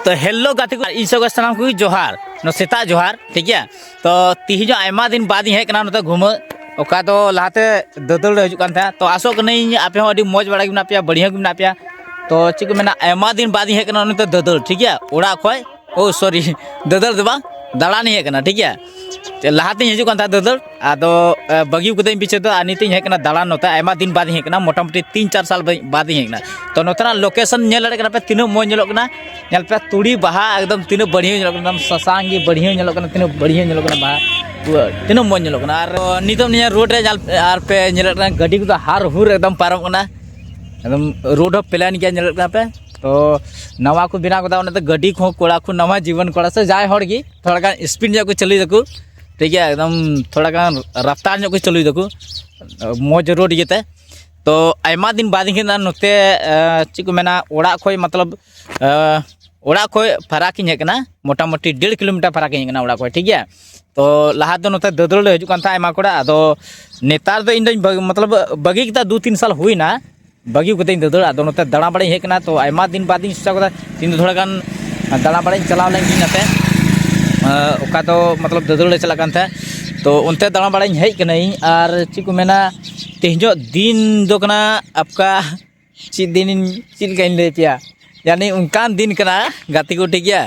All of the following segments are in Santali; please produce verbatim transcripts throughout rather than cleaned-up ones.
ᱛᱚ ᱦᱮᱞᱳ ᱜᱟᱛᱮ ᱠᱚ, ᱤᱧ ᱥᱚᱸᱜᱮ ᱥᱟᱱᱟᱢ ᱠᱚᱜᱮ ᱡᱚᱦᱟᱨ, ᱱᱚᱣᱟ ᱥᱮᱛᱟᱜ ᱡᱚᱦᱟᱨ, ᱴᱷᱤᱠ ᱜᱮᱭᱟ᱾ ᱛᱚ ᱛᱤᱦᱤᱧ ᱦᱚᱸ ᱟᱭᱢᱟ ᱫᱤᱱ ᱵᱟᱫ ᱤᱧ ᱦᱮᱡ ᱠᱟᱱᱟ ᱱᱚᱛᱮ ᱜᱷᱩᱢᱟᱹᱜ, ᱚᱠᱟ ᱫᱚ ᱞᱟᱦᱟᱛᱮ ᱫᱟᱹᱫᱟᱹᱲ ᱨᱮ ᱦᱤᱡᱩᱜ ᱠᱟᱱ ᱛᱟᱦᱮᱸᱫ᱾ ᱛᱚ ᱟᱥᱚᱜ ᱠᱟᱹᱱᱟᱹᱧ ᱟᱯᱮ ᱦᱚᱸ ᱟᱹᱰᱤ ᱢᱚᱡᱽ ᱵᱟᱲᱟ ᱜᱮ ᱢᱮᱱᱟᱜ ᱯᱮᱭᱟ, ᱵᱟᱹᱲᱤᱭᱟᱹ ᱜᱮ ᱢᱮᱱᱟᱜ ᱯᱮᱭᱟ᱾ ᱛᱚ ᱪᱮᱫ ᱠᱚ ᱢᱮᱱᱟ, ᱟᱭᱢᱟ ᱫᱤᱱ ᱵᱟᱫ ᱤᱧ ᱦᱮᱡ ᱠᱟᱱᱟ ᱱᱚᱛᱮ ᱫᱟᱹᱫᱟᱹᱲ, ᱴᱷᱤᱠ ᱜᱮᱭᱟ, ᱚᱲᱟᱜ ᱠᱷᱚᱡ, ᱳ ᱥᱚᱨᱤ, ᱫᱟᱹᱫᱟᱹᱲ ᱫᱚ ᱵᱟᱝ, ᱫᱟᱬᱟᱱᱤᱧ ᱦᱮᱡ ᱠᱟᱱᱟ, ᱴᱷᱤᱠ ᱜᱮᱭᱟ᱾ ᱛᱮ ᱞᱟᱦᱟᱛᱤᱧ ᱦᱤᱡᱩᱜ ᱠᱟᱱ ᱛᱟᱦᱮᱸᱫ ᱫᱟᱹᱫᱟᱹᱲ, ᱟᱫᱚ ᱮ, ᱵᱟᱹᱜᱤ ᱠᱟᱹᱫᱟᱹᱧ ᱯᱤᱪᱷᱮ ᱫᱚ, ᱟᱨ ᱱᱤᱛᱚᱜ ᱤᱧ ᱦᱮᱡ ᱠᱟᱱᱟ ᱫᱟᱬᱟᱱ ᱱᱚᱛᱮ᱾ ᱟᱭᱢᱟ ᱫᱤᱱ ᱵᱟᱫ ᱤᱧ ᱦᱮᱡ ᱠᱟᱱᱟ, ᱢᱚᱴᱟᱢᱩᱴᱤ ᱛᱤᱱ ᱪᱟᱨ ᱥᱟᱞ ᱵᱟᱫ ᱤᱧ ᱦᱮᱡ ᱠᱟᱱᱟ᱾ ᱛᱚ ᱱᱚᱛᱮᱱᱟᱜ ᱞᱳᱠᱮᱥᱚᱱ ᱧᱮᱞ ᱫᱟᱲᱮᱭᱟᱜ ᱠᱟᱱᱟ ᱯᱮ ᱛᱤᱱᱟᱹᱜ ᱢᱚᱡᱽ ᱧᱮᱞᱚᱜ ᱠᱟᱱᱟ᱾ ᱧᱮᱞ ᱯᱮ ᱛᱩᱲᱤ ᱵᱟᱦᱟ ᱮᱠᱫᱚᱢ ᱛᱤᱱᱟᱹᱜ ᱵᱟᱹᱲᱦᱤᱭᱟᱹ ᱧᱮᱞᱚᱜ ᱠᱟᱱᱟ, ᱮᱠᱫᱚᱢ ᱥᱟᱥᱟᱝ ᱜᱮ ᱵᱟᱹᱲᱦᱤᱭᱟᱹ ᱧᱮᱞᱚᱜ ᱠᱟᱱᱟ, ᱛᱤᱱᱟᱹᱜ ᱵᱟᱹᱲᱦᱤᱭᱟᱹ ᱧᱮᱞᱚᱜ ᱠᱟᱱᱟ ᱵᱟᱦᱟ, ᱯᱩᱨᱟᱹ ᱛᱤᱱᱟᱹᱜ ᱢᱚᱡᱽ ᱧᱮᱞᱚᱜ ᱠᱟᱱᱟ᱾ ᱟᱨ ᱱᱤᱛᱚᱜ ᱱᱤᱭᱟᱹ ᱨᱳᱰ ᱨᱮ ᱧᱮᱞ, ᱟᱨ ᱯᱮ ᱧᱮᱞᱮᱫ ᱠᱟᱱᱟ ᱜᱟᱹᱰᱤ ᱠᱚᱫᱚ ᱦᱟᱨ ᱦᱩᱨ ᱮᱠᱫᱚᱢ ᱯᱟᱨᱚᱢ ᱠᱟᱱᱟ, ᱮᱠᱫᱚᱢ ᱨᱳᱰ ᱦᱚᱸ ᱯᱞᱮᱱ ᱜᱮᱭᱟ, ᱧᱮᱞᱮᱫ ᱠᱟᱱᱟ ᱯᱮ᱾ ᱛᱚ ᱱᱟᱣᱟ ᱠᱚ ᱵᱮᱱᱟᱣ ᱠᱟᱫᱟ, ᱚᱱᱟᱛᱮ ᱜᱟᱹᱰᱤ ᱠᱚᱦᱚᱸ ᱠᱚᱲᱟ ᱠᱚ ᱱᱟᱣᱟ ᱡᱤᱵᱚᱱ ᱠᱚᱲᱟ ᱥᱮ ᱡᱟᱦᱟᱸᱭ ᱦᱚᱲ ᱜᱮ ᱛᱷᱚᱲᱟ ᱜᱟᱱ ᱥᱯᱤᱰ ᱧᱚᱜ ᱠᱚ ᱪᱟᱹᱞᱩᱭ ᱫᱟᱠᱚ, ᱴᱷᱤᱠ ᱜᱮᱭᱟ, ᱮᱠᱫᱚᱢ ᱛᱷᱚᱲᱟ ᱜᱟᱱ ᱨᱟᱯᱷᱛᱟᱨ ᱧᱚᱜ ᱠᱚ ᱪᱟᱹᱞᱩᱭ ᱫᱟᱠᱚ, ᱢᱚᱡᱽ ᱨᱳᱰ ᱤᱭᱟᱹᱛᱮ᱾ ᱛᱚ ᱟᱭᱢᱟ ᱫᱤᱱ ᱵᱟᱫ ᱤᱧ ᱦᱮᱡ ᱮᱱᱟ ᱱᱚᱛᱮ, ᱮ, ᱪᱮᱫ ᱠᱚ ᱢᱮᱱᱟ, ᱚᱲᱟᱜ ᱠᱷᱚᱡ, ᱢᱚᱛᱞᱚᱵ, ᱮ, ᱚᱲᱟᱜ ᱠᱷᱚᱡ ᱯᱷᱟᱨᱟᱠ ᱤᱧ ᱦᱮᱡ ᱠᱟᱱᱟ, ᱢᱚᱴᱟᱢᱩᱴᱤ ᱰᱮᱲ ᱠᱤᱞᱳᱢᱤᱴᱟᱨ ᱯᱷᱟᱨᱟᱠ ᱤᱧ ᱦᱮᱡ ᱠᱟᱱᱟ ᱚᱲᱟᱜ ᱠᱷᱚᱡ, ᱴᱷᱤᱠ ᱜᱮᱭᱟ᱾ ᱛᱚ ᱞᱟᱦᱟ ᱫᱚ ᱱᱚᱛᱮ ᱫᱟᱹᱫᱟᱹᱲ ᱞᱮ ᱦᱤᱡᱩᱜ ᱠᱟᱱ ᱛᱟᱦᱮᱸᱫ ᱟᱭᱢᱟ ᱠᱚᱲᱟ, ᱟᱫᱚ ᱱᱮᱛᱟᱨ ᱫᱚ ᱤᱧ ᱫᱚᱧ ᱵᱟᱹᱜᱤ, ᱢᱚᱛᱞᱚᱵ, ᱵᱟᱹᱜᱤ ᱠᱮᱫᱟ, ᱫᱩ ᱛᱤᱱ ᱥᱟᱞ ᱦᱩᱭᱱᱟ᱾ ᱵᱟᱹᱜᱤ ᱠᱟᱛᱮᱧ ᱫᱟᱹᱫᱟᱹᱲ, ᱟᱫᱚ ᱱᱚᱛᱮ ᱫᱟᱬᱟ ᱵᱟᱲᱟᱧ ᱦᱮᱡ ᱠᱟᱱᱟ᱾ ᱛᱚ ᱟᱭᱢᱟ ᱫᱤᱱ ᱵᱟᱫ ᱤᱧ ᱥᱚᱪᱟᱣ ᱠᱟᱫᱟ ᱛᱮᱦᱮᱧ ᱫᱚ ᱛᱷᱚᱲᱟ ᱜᱟᱱ ᱫᱟᱬᱟ ᱵᱟᱲᱟᱧ ᱪᱟᱞᱟᱣ ᱞᱮᱱ ᱜᱤᱧ ᱱᱟᱛᱮ, ᱟᱸ, ᱚᱠᱟ ᱫᱚ ᱢᱚᱛᱞᱚᱵ ᱫᱟᱹᱫᱟᱹᱲ ᱞᱮ ᱪᱟᱞᱟᱜ ᱠᱟᱱ ᱛᱟᱦᱮᱸᱫ᱾ ᱛᱚ ᱚᱱᱛᱮ ᱫᱟᱬᱟ ᱵᱟᱲᱟᱧ ᱦᱮᱡ ᱠᱟᱹᱱᱟᱹᱧ, ᱟᱨ ᱪᱮᱫ ᱠᱚ ᱢᱮᱱᱟ, ᱛᱮᱦᱮᱧᱚᱜ ᱫᱤᱱ ᱫᱚ ᱠᱟᱱᱟ ᱟᱯᱠᱟ, ᱪᱮᱫ ᱫᱤᱱ, ᱪᱮᱫ ᱞᱮᱠᱟᱧ ᱞᱟᱹᱭ ᱟᱯᱮᱭᱟ, ᱭᱟᱱᱤ ᱚᱱᱠᱟᱱ ᱫᱤᱱ ᱠᱟᱱᱟ ᱜᱟᱛᱮ ᱠᱚ, ᱴᱷᱤᱠ ᱜᱮᱭᱟ᱾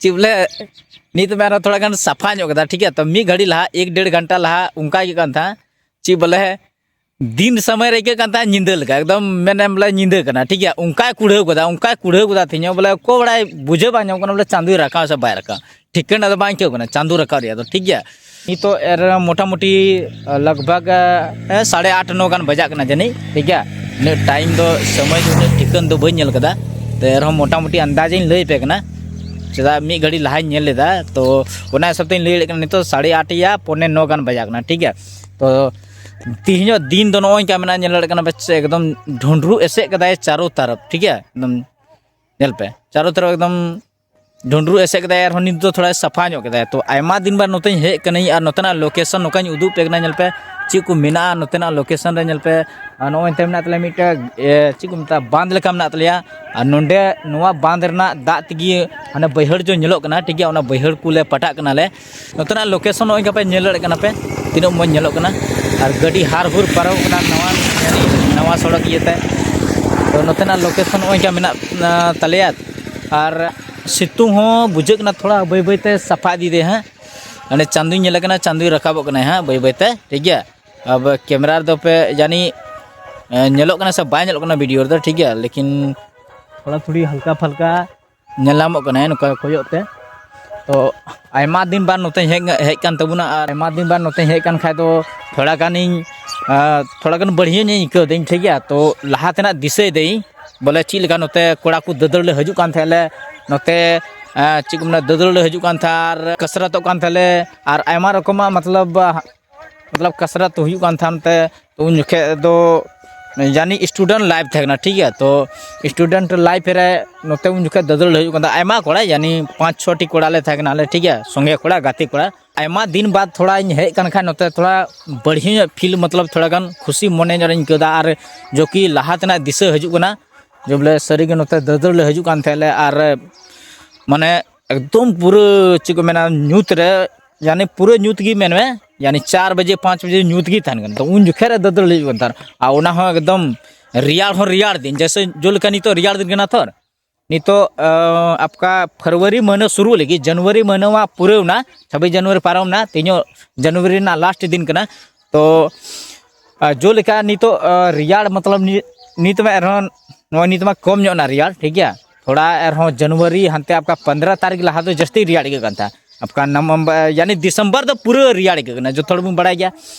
ᱪᱮᱫ ᱵᱚᱞᱮ, ᱱᱤᱛ ᱢᱟ ᱟᱨᱦᱚᱸ ᱛᱷᱚᱲᱟ ᱜᱟᱱ ᱥᱟᱯᱷᱟ ᱧᱚᱜ ᱠᱟᱫᱟ, ᱴᱷᱤᱠ ᱜᱮᱭᱟ᱾ ᱛᱚ ᱢᱤᱫ ᱜᱷᱟᱹᱲᱤ ᱞᱟᱦᱟ, ᱮᱠ ᱰᱮᱲ ᱜᱷᱚᱱᱴᱟ ᱞᱟᱦᱟ ᱚᱱᱠᱟ ᱟᱹᱭᱠᱟᱹᱜ ᱠᱟᱱ ᱛᱟᱦᱮᱸᱫ, ᱪᱮᱫ ᱵᱚᱞᱮ, ᱫᱤᱱ ᱥᱚᱢᱚᱭ ᱨᱮ ᱟᱹᱭᱠᱟᱹᱜ ᱠᱟᱱ ᱛᱟᱦᱮᱸᱫ ᱧᱤᱫᱟᱹ ᱞᱮᱠᱟ, ᱮᱠᱫᱚᱢ ᱢᱮᱱᱮᱢ ᱵᱚᱞᱮ ᱧᱤᱫᱟᱹ ᱠᱟᱱᱟ, ᱴᱷᱤᱠ ᱜᱮᱭᱟ᱾ ᱚᱱᱠᱟᱭ ᱠᱩᱲᱦᱟᱹᱣ ᱠᱟᱫᱟ, ᱚᱱᱠᱟᱭ ᱠᱩᱲᱦᱟᱹᱣ ᱠᱟᱫᱟ ᱛᱮᱦᱮᱧ ᱦᱚᱸ, ᱵᱚᱞᱮ ᱚᱠᱚᱭ ᱵᱟᱲᱟᱭ, ᱵᱩᱡᱷᱟᱹᱣ ᱵᱟᱝ ᱧᱟᱢᱚᱜ ᱠᱟᱱᱟ ᱵᱚᱞᱮ ᱪᱟᱸᱫᱳᱭ ᱨᱟᱠᱟᱵ ᱥᱮ ᱵᱟᱭ ᱨᱟᱠᱟᱵ, ᱴᱷᱤᱠᱟᱹᱱᱟ ᱫᱚ ᱵᱟᱝ ᱟᱹᱭᱠᱟᱹᱣ ᱠᱟᱱᱟ ᱪᱟᱸᱫᱳ ᱨᱟᱠᱟᱵ ᱨᱮᱭᱟᱜ ᱫᱚ, ᱴᱷᱤᱠ ᱜᱮᱭᱟ᱾ ᱱᱤᱛᱚᱜ ᱮᱨ ᱢᱚᱴᱟᱢᱩᱴᱤ ᱞᱟᱜᱽ ᱵᱷᱟᱜᱽ, ᱮ, ᱥᱟᱲᱮ ᱟᱴ ᱱᱚ ᱜᱟᱱ ᱵᱟᱡᱟᱜ ᱠᱟᱱᱟ ᱡᱟᱹᱱᱤᱡ, ᱴᱷᱤᱠ ᱜᱮᱭᱟ᱾ ᱩᱱᱟᱹᱜ ᱴᱟᱭᱤᱢ ᱫᱚ, ᱥᱚᱢᱚᱭ ᱫᱚ ᱩᱱᱟᱹᱜ ᱴᱷᱤᱠᱟᱹᱱ ᱫᱚ ᱵᱟᱹᱧ ᱧᱮᱞ ᱠᱟᱫᱟ, ᱛᱚ ᱮᱱᱨᱮᱦᱚᱸ ᱢᱚᱴᱟᱢᱩᱴᱤ ᱟᱱᱫᱟᱡ ᱤᱧ ᱞᱟᱹᱭ ᱟᱯᱮ ᱠᱟᱱᱟ, ᱪᱮᱫᱟᱜ ᱢᱤᱫ ᱜᱷᱟᱹᱲᱤ ᱞᱟᱦᱟᱧ ᱧᱮᱞ ᱞᱮᱫᱟ᱾ ᱛᱚ ᱚᱱᱟ ᱦᱤᱥᱟᱹᱵ ᱛᱮᱧ ᱞᱟᱹᱭ ᱫᱟᱲᱮᱭᱟᱜ ᱠᱟᱱᱟ, ᱱᱤᱛᱚᱜ ᱥᱟᱲᱮ ᱟᱴ ᱭᱟ ᱯᱚᱱᱮ ᱱᱚ ᱜᱟᱱ ᱵᱟᱡᱟᱜ ᱠᱟᱱᱟ, ᱴᱷᱤᱠ ᱜᱮᱭᱟ᱾ ᱛᱚ ᱛᱤᱦᱤᱧᱚᱜ ᱫᱤᱱ ᱫᱚ ᱱᱚᱜᱼᱚᱭ ᱱᱚᱝᱠᱟ ᱢᱮᱱᱟᱜᱼᱟ, ᱧᱮᱞ ᱫᱟᱲᱮᱭᱟᱜ ᱠᱟᱱᱟ ᱯᱮ ᱥᱮ, ᱮᱠᱫᱚᱢ ᱰᱷᱩᱸᱰᱨᱩ ᱮᱥᱮᱫ ᱠᱟᱫᱟᱭ ᱪᱟᱨᱳ ᱛᱟᱨᱚᱯ, ᱴᱷᱤᱠ ᱜᱮᱭᱟ᱾ ᱮᱠᱫᱚᱢ ᱧᱮᱞ ᱯᱮ, ᱪᱟᱨᱳ ᱛᱟᱨᱚᱯ ᱮᱠᱫᱚᱢ ᱰᱷᱩᱸᱰᱨᱩ ᱮᱥᱮᱫ ᱠᱟᱫᱟᱭ, ᱟᱨᱦᱚᱸ ᱱᱤᱛ ᱫᱚ ᱛᱷᱚᱲᱟᱭ ᱥᱟᱯᱷᱟ ᱧᱚᱜ ᱠᱮᱫᱟᱭ᱾ ᱛᱚ ᱟᱭᱢᱟ ᱫᱤᱱ ᱵᱟᱫ ᱱᱚᱛᱮᱧ ᱦᱮᱡ ᱠᱟᱹᱱᱟᱹᱧ, ᱟᱨ ᱱᱚᱛᱮᱱᱟᱜ ᱞᱳᱠᱮᱥᱚᱱ ᱱᱚᱝᱠᱟᱧ ᱩᱫᱩᱜ ᱯᱮ ᱠᱟᱱᱟ, ᱧᱮᱞ ᱯᱮ, ᱪᱮᱫ ᱠᱚ ᱢᱮᱱᱟᱜᱼᱟ ᱱᱚᱛᱮᱱᱟᱜ ᱞᱳᱠᱮᱥᱚᱱ ᱨᱮ, ᱧᱮᱞ ᱯᱮ᱾ ᱟᱨ ᱱᱚᱜᱼᱚᱭ ᱱᱚᱛᱮ ᱢᱮᱱᱟᱜ ᱛᱟᱞᱮᱭᱟ ᱢᱤᱫᱴᱮᱡ, ᱮ, ᱪᱮᱫ ᱠᱚ ᱢᱮᱛᱟᱜᱼᱟ, ᱵᱟᱸᱫᱷ ᱞᱮᱠᱟ ᱢᱮᱱᱟᱜ ᱛᱟᱞᱮᱭᱟ᱾ ᱟᱨ ᱱᱚᱸᱰᱮ ᱱᱚᱣᱟ ᱵᱟᱸᱫᱷ ᱨᱮᱱᱟᱜ ᱫᱟᱜ ᱛᱮᱜᱮ ᱦᱟᱱᱮ ᱵᱟᱹᱭᱦᱟᱹᱲ ᱡᱚ ᱧᱮᱞᱚᱜ ᱠᱟᱱᱟ, ᱴᱷᱤᱠ ᱜᱮᱭᱟ, ᱚᱱᱟ ᱵᱟᱹᱭᱦᱟᱹᱲ ᱠᱚᱞᱮ ᱯᱟᱴᱟᱜ ᱠᱟᱱᱟᱞᱮ᱾ ᱱᱚᱛᱮᱱᱟᱜ ᱞᱳᱠᱮᱥᱚᱱ ᱱᱚᱜᱼᱚᱭ ᱯᱮ ᱧᱮᱞ ᱫᱟᱲᱮᱭᱟᱜ ᱠᱟᱱᱟ ᱯᱮ, ᱛᱤᱱᱟᱹᱜ ᱢᱚᱡᱽ ᱧᱮᱞᱚᱜ ᱠᱟᱱᱟ᱾ ᱟᱨ ᱜᱟᱹᱰᱤ ᱦᱟᱨ ᱦᱩᱨ ᱯᱟᱨᱚᱢᱚᱜ ᱠᱟᱱᱟ ᱱᱟᱣᱟ, ᱱᱟᱣᱟ ᱥᱚᱲᱚᱠ ᱤᱭᱟᱹᱛᱮ᱾ ᱛᱚ ᱱᱚᱛᱮᱱᱟᱜ ᱞᱳᱠᱮᱥᱚᱱ ᱱᱚᱜᱼᱚᱭ ᱱᱚᱝᱠᱟ ᱢᱮᱱᱟᱜ, ᱟ, ᱛᱟᱞᱮᱭᱟ᱾ ᱟᱨ ᱥᱤᱛᱩᱝ ᱦᱚᱸ ᱵᱩᱡᱷᱟᱹᱜ ᱠᱟᱱᱟ ᱛᱷᱚᱲᱟ, ᱵᱟᱹᱭ ᱵᱟᱹᱭ ᱛᱮ ᱥᱟᱯᱷᱟ ᱤᱫᱤᱭᱮᱫᱟᱭ ᱦᱟᱸᱜ᱾ ᱚᱸᱰᱮ ᱪᱟᱸᱫᱚᱭ ᱧᱮᱞᱮ ᱠᱟᱱᱟ, ᱪᱟᱸᱫᱚᱭ ᱨᱟᱠᱟᱵᱚᱜ ᱠᱟᱱᱟᱭ ᱦᱟᱸᱜ ᱵᱟᱹᱭ ᱵᱟᱹᱭ ᱛᱮ, ᱴᱷᱤᱠ ᱜᱮᱭᱟ᱾ ᱟᱵ ᱠᱮᱢᱮᱨᱟ ᱨᱮᱫᱚ ᱯᱮ ᱡᱟᱹᱱᱤᱡ, ᱮ, ᱧᱮᱞᱚᱜ ᱠᱟᱱᱟ ᱥᱮ ᱵᱟᱭ ᱧᱮᱞᱚᱜ ᱠᱟᱱᱟ ᱵᱷᱤᱰᱤᱭᱳ ᱨᱮᱫᱚ, ᱴᱷᱤᱠ ᱜᱮᱭᱟ, ᱞᱮᱠᱤᱱ ᱛᱷᱚᱲᱟ ᱛᱷᱩᱲᱤ ᱦᱟᱞᱠᱟ ᱯᱷᱟᱞᱠᱟ ᱧᱮᱞ ᱧᱟᱢᱚᱜ ᱠᱟᱱᱟᱭ ᱱᱚᱝᱠᱟ ᱠᱚᱭᱚᱜ ᱛᱮ᱾ ᱛᱚ ᱟᱭᱢᱟ ᱫᱤᱱ ᱵᱟᱫ ᱱᱚᱛᱮᱧ ᱦᱮᱡ, ᱦᱮᱡ ᱠᱟᱱ ᱛᱟᱵᱚᱱᱟ, ᱟᱨ ᱟᱭᱢᱟ ᱫᱤᱱ ᱵᱟᱫ ᱱᱚᱛᱮᱧ ᱦᱮᱡ ᱠᱟᱱ ᱠᱷᱟᱡ ᱫᱚ ᱛᱷᱚᱲᱟ ᱜᱟᱱᱤᱧ, ᱟ, ᱛᱷᱚᱲᱟ ᱜᱟᱱ ᱵᱟᱹᱲᱦᱤᱭᱟᱹ ᱧᱚᱜ ᱤᱧ ᱟᱹᱭᱠᱟᱹᱣ ᱫᱟᱹᱧ, ᱴᱷᱤᱠ ᱜᱮᱭᱟ᱾ ᱛᱚ ᱞᱟᱦᱟ ᱛᱮᱱᱟᱜ ᱫᱤᱥᱟᱹᱭ ᱫᱟᱹᱧ, ᱵᱚᱞᱮ ᱪᱮᱫ ᱞᱮᱠᱟ ᱱᱚᱛᱮ ᱠᱚᱲᱟ ᱠᱚ ᱫᱟᱹᱫᱟᱹᱲ ᱞᱮ ᱦᱤᱡᱩᱜ ᱠᱟᱱ ᱛᱟᱦᱮᱸᱫ ᱞᱮ, ᱱᱚᱛᱮ, ᱟ, ᱪᱮᱫ ᱠᱚ ᱢᱮᱱᱟ, ᱫᱟᱹᱫᱟᱹᱲ ᱞᱮ ᱦᱤᱡᱩᱜ ᱠᱟᱱ ᱛᱟᱦᱮᱸᱫ ᱟᱨ ᱠᱟᱥᱨᱟᱛᱚᱜ ᱠᱟᱱ ᱛᱟᱦᱮᱸᱫ ᱞᱮ, ᱟᱨ ᱟᱭᱢᱟ ᱨᱚᱠᱚᱢᱟᱜ ᱢᱚᱛᱞᱚᱵ ᱢᱚᱛᱞᱚᱵ ᱠᱟᱥᱨᱟᱛ ᱦᱩᱭᱩᱜ ᱠᱟᱱ ᱛᱟᱦᱮᱱ ᱛᱮ, ᱛᱚ ᱩᱱ ᱡᱚᱠᱷᱮᱡ ᱫᱚ ᱡᱟᱹᱱᱤᱡ student life ᱛᱟᱦᱮᱸ ᱠᱟᱱᱟ, ᱴᱷᱤᱠ ᱜᱮᱭᱟ᱾ ᱛᱚ student life ᱨᱮ ᱱᱚᱛᱮ ᱩᱱ ᱡᱚᱠᱷᱮᱡ ᱫᱟᱹᱫᱟᱹᱲ ᱦᱩᱭᱩᱜ ᱠᱟᱱ ᱛᱟᱦᱮᱸ, ᱟᱭᱢᱟ ᱠᱚᱲᱟ, ᱡᱟᱹᱱᱤᱡ ᱯᱟᱸᱪ ᱪᱷᱚ ᱴᱤ ᱠᱚᱲᱟ ᱞᱮ ᱛᱟᱦᱮᱸ ᱠᱟᱱᱟ ᱞᱮ, ᱴᱷᱤᱠ ᱜᱮᱭᱟ, ᱥᱚᱸᱜᱮ ᱠᱚᱲᱟ, ᱜᱟᱛᱮ ᱠᱚᱲᱟ᱾ ᱟᱭᱢᱟ ᱫᱤᱱ ᱵᱟᱫ ᱛᱷᱚᱲᱟᱧ ᱦᱮᱡ ᱠᱟᱱ ᱠᱷᱟᱡ ᱱᱚᱛᱮ ᱛᱷᱚᱲᱟ ᱵᱟᱹᱲᱦᱤ ᱧᱚᱜ feel, ᱢᱚᱛᱞᱚᱵ ᱛᱷᱚᱲᱟ ᱜᱟᱱ ᱠᱷᱩᱥᱤ ᱢᱚᱱᱮ ᱧᱚᱜ ᱤᱧ ᱟᱹᱭᱠᱟᱹᱣ ᱮᱫᱟ᱾ ᱟᱨ ᱡᱚᱠᱤ ᱞᱟᱦᱟ ᱛᱮᱱᱟᱜ ᱫᱤᱥᱟᱹ ᱦᱤᱡᱩᱜ ᱠᱟᱱᱟ, ᱡᱮ ᱵᱚᱞᱮ ᱥᱟᱹᱨᱤᱜᱮ ᱱᱚᱛᱮ ᱫᱟᱹᱫᱟᱹᱲ ᱞᱮ ᱦᱤᱡᱩᱜ ᱠᱟᱱ ᱛᱟᱦᱮᱸᱫ ᱞᱮ᱾ ᱟᱨ ᱢᱟᱱᱮ ᱮᱠᱫᱚᱢ ᱯᱩᱨᱟᱹ ᱪᱮᱫ ᱠᱚ ᱢᱮᱱᱟ, ᱧᱩᱛ ᱨᱮ, ᱭᱟᱱᱤ ᱯᱩᱨᱟᱹ ᱧᱩᱛ ᱜᱮ ᱢᱮᱱ ᱢᱮ, ᱭᱟᱱᱤ ᱪᱟᱨ ᱵᱟᱡᱮ ᱯᱟᱸᱪ ᱵᱟᱡᱮ ᱧᱩᱛ ᱜᱮ ᱛᱟᱦᱮᱱ ᱠᱟᱱᱟ᱾ ᱛᱚ ᱩᱱ ᱡᱚᱠᱷᱮᱡ ᱨᱮ ᱫᱟᱹᱫᱟᱹᱲ ᱞᱮ ᱦᱤᱡᱩᱜ ᱠᱟᱱ ᱛᱟᱦᱮᱱ, ᱟᱨ ᱚᱱᱟ ᱦᱚᱸ ᱮᱠᱫᱚᱢ ᱨᱮᱭᱟᱲ ᱦᱚᱸ ᱨᱮᱭᱟᱲ ᱫᱤᱱ, ᱡᱮᱭᱥᱮ ᱡᱮᱞᱮᱠᱟ ᱱᱤᱛᱚᱜ ᱨᱮᱭᱟᱲ ᱫᱤᱱ ᱠᱟᱱᱟ ᱛᱚ, ᱱᱤᱛᱚᱜ, ᱟᱸ, ᱟᱯᱠᱟ ᱯᱷᱮᱵᱽᱨᱩᱣᱟᱨᱤ ᱢᱟᱹᱦᱱᱟᱹ ᱥᱩᱨᱩᱜ ᱞᱟᱹᱜᱤᱫ, ᱡᱟᱱᱩᱣᱟᱨᱤ ᱢᱟᱹᱦᱱᱟᱹ ᱢᱟ ᱯᱩᱨᱟᱹᱣ ᱮᱱᱟ, ᱪᱷᱟᱵᱵᱤᱥ ᱡᱟᱱᱩᱣᱟᱨᱤ ᱯᱟᱨᱚᱢ ᱮᱱᱟ, ᱛᱮᱦᱮᱧᱚᱜ ᱡᱟᱱᱩᱣᱟᱨᱤ ᱨᱮᱱᱟᱜ last ᱫᱤᱱ ᱠᱟᱱᱟ᱾ ᱛᱚ, ᱟᱸ, ᱡᱮᱞᱮᱠᱟ ᱱᱤᱛᱚᱜ, ᱟᱸ, ᱨᱮᱭᱟᱲ ᱢᱚᱛᱞᱚᱵ ᱱᱤ-, ᱱᱤᱛ ᱢᱟ ᱮᱱᱨᱮᱦᱚᱸ ᱱᱚᱜᱼᱚᱭ ᱱᱤᱛ ᱢᱟ ᱠᱚᱢ ᱧᱚᱜ ᱮᱱᱟ ᱨᱮᱭᱟᱲ, ᱴᱷᱤᱠ ᱜᱮᱭᱟ᱾ ᱛᱷᱚᱲᱟ ᱮᱱᱨᱮᱦᱚᱸ ᱡᱟᱱᱩᱣᱟᱨᱤ ᱦᱟᱱᱛᱮ ᱟᱯᱠᱟ ᱯᱚᱱᱫᱽᱨᱚ ᱛᱟᱹᱨᱤᱠᱷ ᱞᱟᱦᱟ ᱫᱚ ᱡᱟᱹᱥᱛᱤ ᱨᱮᱭᱟᱲ ᱟᱹᱭᱠᱟᱹᱜ ᱠᱟᱱ ᱛᱟᱦᱮᱸᱫ᱾ ᱟᱯᱠᱟ ᱱᱚᱵᱷᱮᱢᱵᱚᱨ, ᱭᱟᱱᱤ ᱫᱤᱥᱚᱢᱵᱚᱨ ᱫᱚ ᱯᱩᱨᱟᱹ ᱨᱮᱭᱟᱲ ᱟᱹᱭᱠᱟᱹᱜ ᱠᱟᱱᱟ, ᱡᱚᱛᱚ ᱦᱚᱲ ᱵᱚᱱ ᱵᱟᱲᱟᱭ ᱜᱮᱭᱟ᱾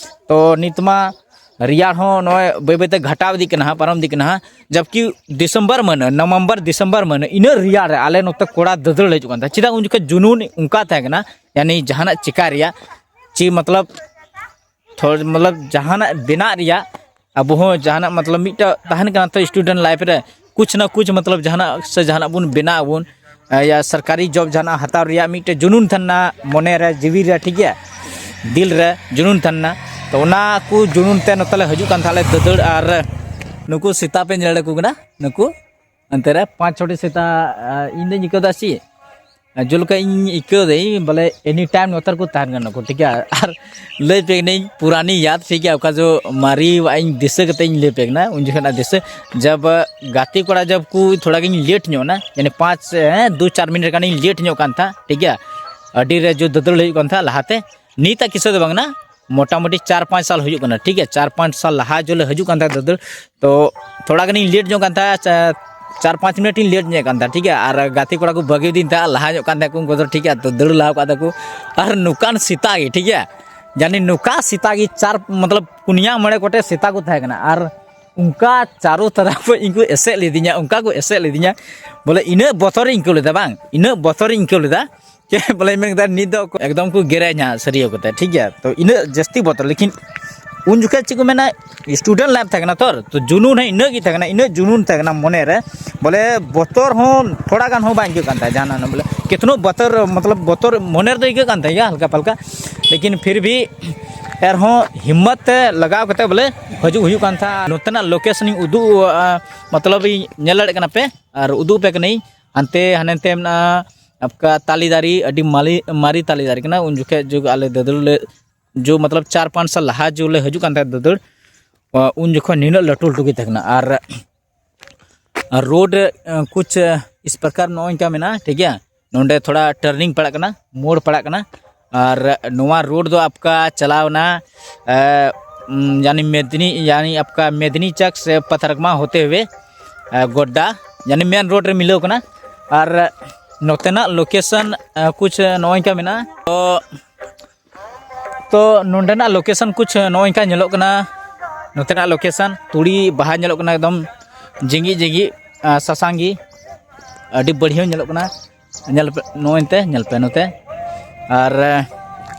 ᱛᱚ ᱱᱤᱛ ᱢᱟ ᱨᱮᱭᱟᱲ ᱦᱚᱸ ᱱᱚᱜᱼᱚᱭ ᱵᱟᱹᱭ ᱵᱟᱹᱭ ᱛᱮ ᱜᱷᱟᱴᱟᱣ ᱤᱫᱤᱜ ᱠᱟᱱᱟ ᱦᱟᱸᱜ, ᱯᱟᱨᱚᱢ ᱤᱫᱤᱜ ᱠᱟᱱᱟ ᱦᱟᱸᱜ᱾ ᱡᱟᱵᱠᱤ ᱫᱤᱥᱚᱢᱵᱚᱨ ᱢᱟᱹᱦᱱᱟᱹ, ᱱᱚᱵᱷᱮᱢᱵᱚᱨ ᱫᱤᱥᱚᱢᱵᱚᱨ ᱢᱟᱹᱦᱱᱟᱹ, ᱤᱱᱟᱹ ᱨᱮᱭᱟᱲ ᱨᱮ ᱟᱞᱮ ᱱᱚᱛᱮ ᱠᱚᱲᱟ ᱫᱟᱹᱫᱟᱹᱲ ᱞᱮ ᱦᱤᱡᱩᱜ ᱠᱟᱱ ᱛᱟᱦᱮᱸᱫ᱾ ᱪᱮᱫᱟᱜ ᱩᱱ ᱡᱚᱠᱷᱚᱱ ᱡᱩᱱᱩᱱ ᱚᱱᱠᱟ ᱛᱟᱦᱮᱸ ᱠᱟᱱᱟ, ᱭᱟᱱᱤ ᱡᱟᱦᱟᱱᱟᱜ ᱪᱤᱠᱟ ᱨᱮᱭᱟᱜ, ᱪᱮ ᱢᱚᱛᱞᱚᱵ ᱛᱷᱚᱲ ᱢᱚᱛᱞᱚᱵ ᱡᱟᱦᱟᱱᱟᱜ ᱵᱮᱱᱟᱜ ᱨᱮᱭᱟᱜ, ᱟᱵᱚ ᱦᱚᱸ ᱡᱟᱦᱟᱱᱟᱜ ᱢᱚᱛᱞᱚᱵ ᱢᱤᱫᱴᱟᱝ ᱛᱟᱦᱮᱱ ᱠᱟᱱᱟ ᱛᱚ student life ᱨᱮ, ᱠᱩᱪ ᱱᱟ ᱠᱩᱪ ᱢᱚᱛᱞᱚᱵ ᱡᱟᱦᱟᱱᱟᱜ ᱥᱮ ᱡᱟᱦᱟᱱᱟᱜ ᱵᱚᱱ ᱵᱮᱱᱟᱣ ᱟᱵᱚᱱ, ᱭᱟ ᱥᱚᱨᱠᱟᱨᱤ job ᱡᱟᱦᱟᱱᱟᱜ ᱦᱟᱛᱟᱣ ᱨᱮᱭᱟᱜ ᱢᱤᱫᱴᱮᱡ ᱡᱩᱱᱩᱱ ᱛᱟᱦᱮᱱᱟ ᱢᱚᱱᱮ ᱨᱮ, ᱡᱤᱣᱤ ᱨᱮ, ᱴᱷᱤᱠ ᱜᱮᱭᱟ, ᱫᱤᱞ ᱨᱮ ᱡᱩᱱᱩᱱ ᱛᱟᱦᱮᱱᱟ᱾ ᱛᱚ ᱚᱱᱟ ᱠᱚ ᱡᱩᱱᱩᱱ ᱛᱮ ᱱᱚᱛᱮ ᱞᱮ ᱦᱤᱡᱩᱜ ᱠᱟᱱ ᱛᱟᱦᱮᱸᱫ ᱞᱮ ᱫᱟᱹᱫᱟᱹᱲ᱾ ᱟᱨ ᱱᱩᱠᱩ ᱥᱮᱛᱟ ᱯᱮ ᱧᱮᱞ ᱟᱠᱚ ᱠᱟᱱᱟ, ᱱᱩᱠᱩ ᱚᱱᱛᱮ ᱨᱮ ᱯᱟᱸᱪ ᱪᱷᱚᱴᱤ ᱥᱮᱛᱟ᱾ ᱟᱨ ᱤᱧ ᱫᱚᱧ ᱟᱹᱭᱠᱟᱹᱣ ᱮᱫᱟ ᱪᱮᱫ, ᱡᱮᱞᱮᱠᱟ ᱤᱧ ᱟᱹᱭᱠᱟᱹᱣ ᱫᱟᱹᱧ ᱵᱚᱞᱮ ᱮᱱᱤ ᱴᱟᱭᱤᱢ ᱱᱚᱛᱮ ᱨᱮᱠᱚ ᱛᱟᱦᱮᱱ ᱠᱟᱱᱟ ᱠᱚ, ᱴᱷᱤᱠ ᱜᱮᱭᱟ᱾ ᱟᱨ ᱞᱟᱹᱭ ᱯᱮ ᱠᱟᱹᱱᱟᱹᱧ ᱯᱩᱨᱟᱱᱤ ᱭᱟᱫ, ᱴᱷᱤᱠ ᱜᱮᱭᱟ, ᱚᱠᱟ ᱡᱚ ᱢᱟᱨᱮ ᱟᱜ ᱤᱧ ᱫᱤᱥᱟᱹ ᱠᱟᱛᱮ ᱤᱧ ᱞᱟᱹᱭ ᱯᱮ ᱠᱟᱱᱟ, ᱩᱱ ᱡᱚᱠᱷᱚᱱᱟᱜ ᱫᱤᱥᱟᱹ, ᱡᱟᱵ ᱜᱟᱛᱮ ᱠᱚᱲᱟ ᱡᱟᱵ ᱠᱚ ᱛᱷᱚᱲᱟ ᱜᱤᱧ ᱞᱮᱴ ᱧᱚᱜ ᱮᱱᱟ, ᱭᱟᱱᱤ ᱯᱟᱸᱪ ᱦᱮᱸ ᱫᱩ ᱪᱟᱨ ᱢᱤᱱᱤᱴ ᱜᱟᱱᱤᱧ ᱞᱮᱴ ᱧᱚᱜ ᱠᱟᱱ ᱛᱟᱦᱮᱸᱫ, ᱴᱷᱤᱠ ᱜᱮᱭᱟ᱾ ᱟᱹᱰᱤ ᱨᱮ ᱡᱚ ᱫᱟᱹᱫᱟᱹᱲ ᱦᱩᱭᱩᱜ ᱠᱟᱱ ᱛᱟᱦᱮᱸᱫ ᱞᱟᱦᱟᱛᱮ, ᱱᱤᱛᱟᱜ ᱠᱤᱥᱟᱹ ᱫᱚ ᱵᱟᱝ ᱠᱟᱱᱟ, ᱢᱚᱴᱟᱢᱩᱴᱤ ᱪᱟᱨ ᱯᱟᱸᱪ ᱥᱟᱞ ᱦᱩᱭᱩᱜ ᱠᱟᱱᱟ, ᱴᱷᱤᱠ ᱜᱮᱭᱟ᱾ ᱪᱟᱨ ᱯᱟᱸᱪ ᱥᱟᱞ ᱞᱟᱦᱟ ᱡᱚᱞᱮ ᱦᱤᱡᱩᱜ ᱠᱟᱱ ᱛᱟᱦᱮᱸᱫ ᱫᱟᱹᱫᱟᱹᱲ, ᱛᱚ ᱛᱷᱚᱲᱟ ᱜᱟᱱᱤᱧ ᱞᱮᱴ ᱧᱚᱜ ᱠᱟᱱ ᱛᱟᱦᱮᱸᱫ, ᱪᱟ-, ᱪᱟᱨ ᱯᱟᱸᱪ ᱢᱤᱱᱤᱴ ᱤᱧ ᱞᱮᱴ ᱧᱚᱜ ᱠᱟᱱ ᱛᱟᱦᱮᱸᱫ, ᱴᱷᱤᱠ ᱜᱮᱭᱟ᱾ ᱟᱨ ᱜᱟᱛᱮ ᱠᱚᱲᱟ ᱠᱚ ᱵᱟᱹᱜᱤ ᱟᱹᱫᱤᱧ ᱛᱟᱦᱮᱸᱫ, ᱞᱟᱦᱟ ᱧᱚᱜ ᱠᱟᱱ ᱛᱟᱦᱮᱸᱫ ᱠᱚ ᱩᱱᱠᱩ ᱫᱚ, ᱴᱷᱤᱠ ᱜᱮᱭᱟ, ᱛᱚ ᱫᱟᱹᱲ ᱞᱟᱦᱟ ᱠᱟᱫᱟ ᱠᱚ᱾ ᱟᱨ ᱱᱚᱝᱠᱟᱱ ᱥᱮᱛᱟ ᱜᱮ, ᱴᱷᱤᱠ ᱜᱮᱭᱟ, ᱡᱟᱱᱤ ᱱᱚᱝᱠᱟ ᱥᱮᱛᱟ ᱜᱮ ᱪᱟᱨ, ᱢᱚᱛᱞᱚᱵ ᱯᱩᱱᱭᱟ ᱢᱚᱬᱮ ᱜᱚᱴᱮᱡ ᱥᱮᱛᱟ ᱠᱚ ᱛᱟᱦᱮᱸ ᱠᱟᱱᱟ᱾ ᱟᱨ ᱚᱱᱠᱟ ᱪᱟᱨᱚ ᱛᱟᱨᱟᱯ ᱤᱧ ᱠᱚ ᱮᱥᱮᱫ ᱞᱤᱫᱤᱧᱟ, ᱚᱱᱠᱟ ᱠᱚ ᱮᱥᱮᱫ ᱞᱤᱫᱤᱧᱟ, ᱵᱚᱞᱮ ᱤᱱᱟᱹᱜ ᱵᱚᱛᱚᱨᱤᱧ ᱟᱹᱭᱠᱟᱹᱣ ᱞᱮᱫᱟ, ᱵᱟᱝ, ᱤᱱᱟᱹᱜ ᱵᱚᱛᱚᱨᱤᱧ ᱟᱹᱭᱠᱟᱹᱣ ᱞᱮᱫᱟ᱾ ᱪᱮᱫ ᱵᱚᱞᱮ ᱢᱮᱱ ᱠᱮᱫᱟ, ᱱᱤᱛ ᱫᱚ ᱮᱠᱫᱚᱢ ᱠᱚ ᱜᱮᱨᱮᱧᱟ ᱥᱟᱹᱨᱤᱭᱟᱹ ᱠᱟᱛᱮ, ᱴᱷᱤᱠ ᱜᱮᱭᱟ᱾ ᱛᱚ ᱤᱱᱟᱹᱜ ᱡᱟᱹᱥᱛᱤ ᱵᱚᱛᱚᱨ, ᱞᱮᱠᱤᱱ ᱩᱱ ᱡᱚᱠᱷᱮᱡ ᱪᱮᱫ ᱠᱚ ᱢᱮᱱᱟ, ᱥᱴᱩᱰᱮᱱᱴ ᱞᱟᱭᱤᱯᱷ ᱛᱟᱦᱮᱸ ᱠᱟᱱᱟ ᱛᱚ, ᱛᱚ ᱡᱩᱱᱩᱱ ᱦᱚᱸ ᱤᱱᱟᱹᱜ ᱜᱮ ᱛᱟᱦᱮᱸ ᱠᱟᱱᱟ, ᱤᱱᱟᱹᱜ ᱡᱩᱱᱩᱱ ᱛᱟᱦᱮᱸ ᱠᱟᱱᱟ ᱢᱚᱱᱮ ᱨᱮ, ᱵᱚᱞᱮ ᱵᱚᱛᱚᱨ ᱦᱚᱸ ᱛᱷᱚᱲᱟ ᱜᱟᱱ ᱦᱚᱸ ᱵᱟᱝ ᱟᱹᱭᱠᱟᱹᱜ ᱠᱟᱱ ᱛᱟᱦᱮᱸ ᱡᱟᱦᱟᱱᱟᱜ ᱦᱚᱸ, ᱵᱚᱞᱮ ᱠᱤᱛᱱᱚ ᱵᱚᱛᱚᱨ, ᱢᱚᱛᱞᱚᱵ ᱵᱚᱛᱚᱨ ᱢᱚᱱᱮ ᱨᱮᱫᱚ ᱟᱹᱭᱠᱟᱹᱜ ᱠᱟᱱ ᱛᱟᱦᱮᱸ ᱜᱮᱭᱟ ᱦᱟᱞᱠᱟ ᱯᱟᱞᱠᱟ, ᱞᱮᱠᱤᱱ ᱯᱷᱤᱨ ᱵᱷᱤ ᱮᱱᱨᱮᱦᱚᱸ ᱦᱤᱢᱢᱚᱛ ᱛᱮ ᱞᱟᱜᱟᱣ ᱠᱟᱛᱮ ᱵᱚᱞᱮ ᱦᱤᱡᱩᱜ ᱦᱩᱭᱩᱜ ᱠᱟᱱ ᱛᱟᱦᱮᱸ᱾ ᱱᱚᱛᱮᱱᱟᱜ ᱞᱳᱠᱮᱥᱚᱱ ᱤᱧ ᱩᱫᱩᱜ, ᱟ, ᱢᱚᱛᱞᱚᱵ ᱤᱧ ᱧᱮᱞ ᱫᱟᱲᱮᱭᱟᱜ ᱠᱟᱱᱟ ᱯᱮ ᱟᱨ ᱩᱫᱩᱜ ᱯᱮ ᱠᱟᱹᱱᱟᱹᱧ᱾ ᱦᱟᱱᱛᱮ ᱦᱟᱱᱮ ᱛᱮ ᱢᱮᱱᱟᱜᱼᱟ ᱟᱯᱠᱟ ᱛᱟᱞᱮ ᱫᱟᱨᱮ, ᱟᱹᱰᱤ ᱢᱟᱞᱤ-, ᱢᱟᱨᱮ ᱛᱟᱞᱮ ᱫᱟᱨᱮ ᱠᱟᱱᱟ᱾ ᱩᱱ ᱡᱚᱠᱷᱮᱡ ᱡᱩᱜᱽ ᱟᱞᱮ ᱫᱟᱹᱫᱩ ᱞᱮ, ᱡᱚ ᱢᱚᱛᱞᱚᱵ ᱪᱟᱨ ᱯᱟᱸᱪ ᱥᱟᱞ ᱞᱟᱦᱟ ᱡᱚ ᱞᱮ ᱦᱤᱡᱩᱜ ᱠᱟᱱ ᱛᱟᱦᱮᱸᱫ ᱫᱟᱹᱫᱟᱹᱲ, ᱩᱱ ᱡᱚᱠᱷᱚᱱ ᱱᱤᱱᱟᱹᱜ ᱞᱟᱹᱴᱩ ᱞᱟᱹᱴᱩ ᱜᱮ ᱛᱟᱦᱮᱸ ᱠᱟᱱᱟ᱾ ᱟᱨ, ᱟᱨ ᱨᱳᱰ ᱨᱮ, ᱠᱩᱪ ᱤᱥ ᱯᱨᱚᱠᱟᱨ ᱱᱚᱜᱼᱚᱭ ᱱᱚᱝᱠᱟ ᱢᱮᱱᱟᱜᱼᱟ, ᱴᱷᱤᱠ ᱜᱮᱭᱟ᱾ ᱱᱚᱸᱰᱮ ᱛᱷᱚᱲᱟ ᱴᱟᱨᱱᱤᱝ ᱯᱟᱲᱟᱜ ᱠᱟᱱᱟ, ᱢᱳᱲ ᱯᱟᱲᱟᱜ ᱠᱟᱱᱟ᱾ ᱟᱨ ᱱᱚᱣᱟ ᱨᱳᱰ ᱫᱚ ᱟᱯᱠᱟ ᱪᱟᱞᱟᱣᱱᱟ, ᱮ, ᱩᱢ, ᱭᱟᱱᱤ ᱢᱮᱫᱱᱤ, ᱭᱟᱱᱤ ᱟᱯᱠᱟ ᱢᱮᱫᱱᱤ ᱪᱚᱠ ᱥᱮ ᱯᱟᱛᱷᱟᱨᱠᱢᱟ ᱦᱳᱛᱮ ᱦᱩᱭᱮ, ᱮ, ᱜᱚᱰᱰᱟ, ᱭᱟᱱᱤ ᱢᱮᱱ ᱨᱳᱰ ᱨᱮ ᱢᱤᱞᱟᱹᱣ ᱠᱟᱱᱟ᱾ ᱟᱨ ᱱᱚᱛᱮᱱᱟᱜ ᱞᱳᱠᱮᱥᱚᱱ, ᱮ, ᱠᱩᱪ ᱱᱚᱜᱼᱚᱭ ᱱᱚᱝᱠᱟ ᱢᱮᱱᱟᱜᱼᱟ᱾ ᱛᱚ, ᱛᱚ ᱱᱚᱸᱰᱮᱱᱟᱜ ᱞᱳᱠᱮᱥᱚᱱ ᱠᱩᱪ ᱱᱚᱜᱼᱚᱭ ᱱᱚᱝᱠᱟ ᱧᱮᱞᱚᱜ ᱠᱟᱱᱟ᱾ ᱱᱚᱛᱮᱱᱟᱜ ᱞᱳᱠᱮᱥᱚᱱ ᱛᱩᱲᱤ ᱵᱟᱦᱟ ᱧᱮᱞᱚᱜ ᱠᱟᱱᱟ, ᱮᱠᱫᱚᱢ ᱡᱤᱸᱜᱤ ᱡᱤᱸᱜᱤ, ᱟ, ᱥᱟᱥᱟᱝ ᱜᱮ, ᱟᱹᱰᱤ ᱵᱟᱹᱲᱦᱤᱭᱟᱹ ᱧᱮᱞᱚᱜ ᱠᱟᱱᱟ᱾ ᱧᱮᱞ ᱯᱮ, ᱱᱚᱜᱼᱚᱭ ᱱᱚᱛᱮ ᱧᱮᱞ ᱯᱮ ᱱᱚᱛᱮ᱾ ᱟᱨ, ᱮ,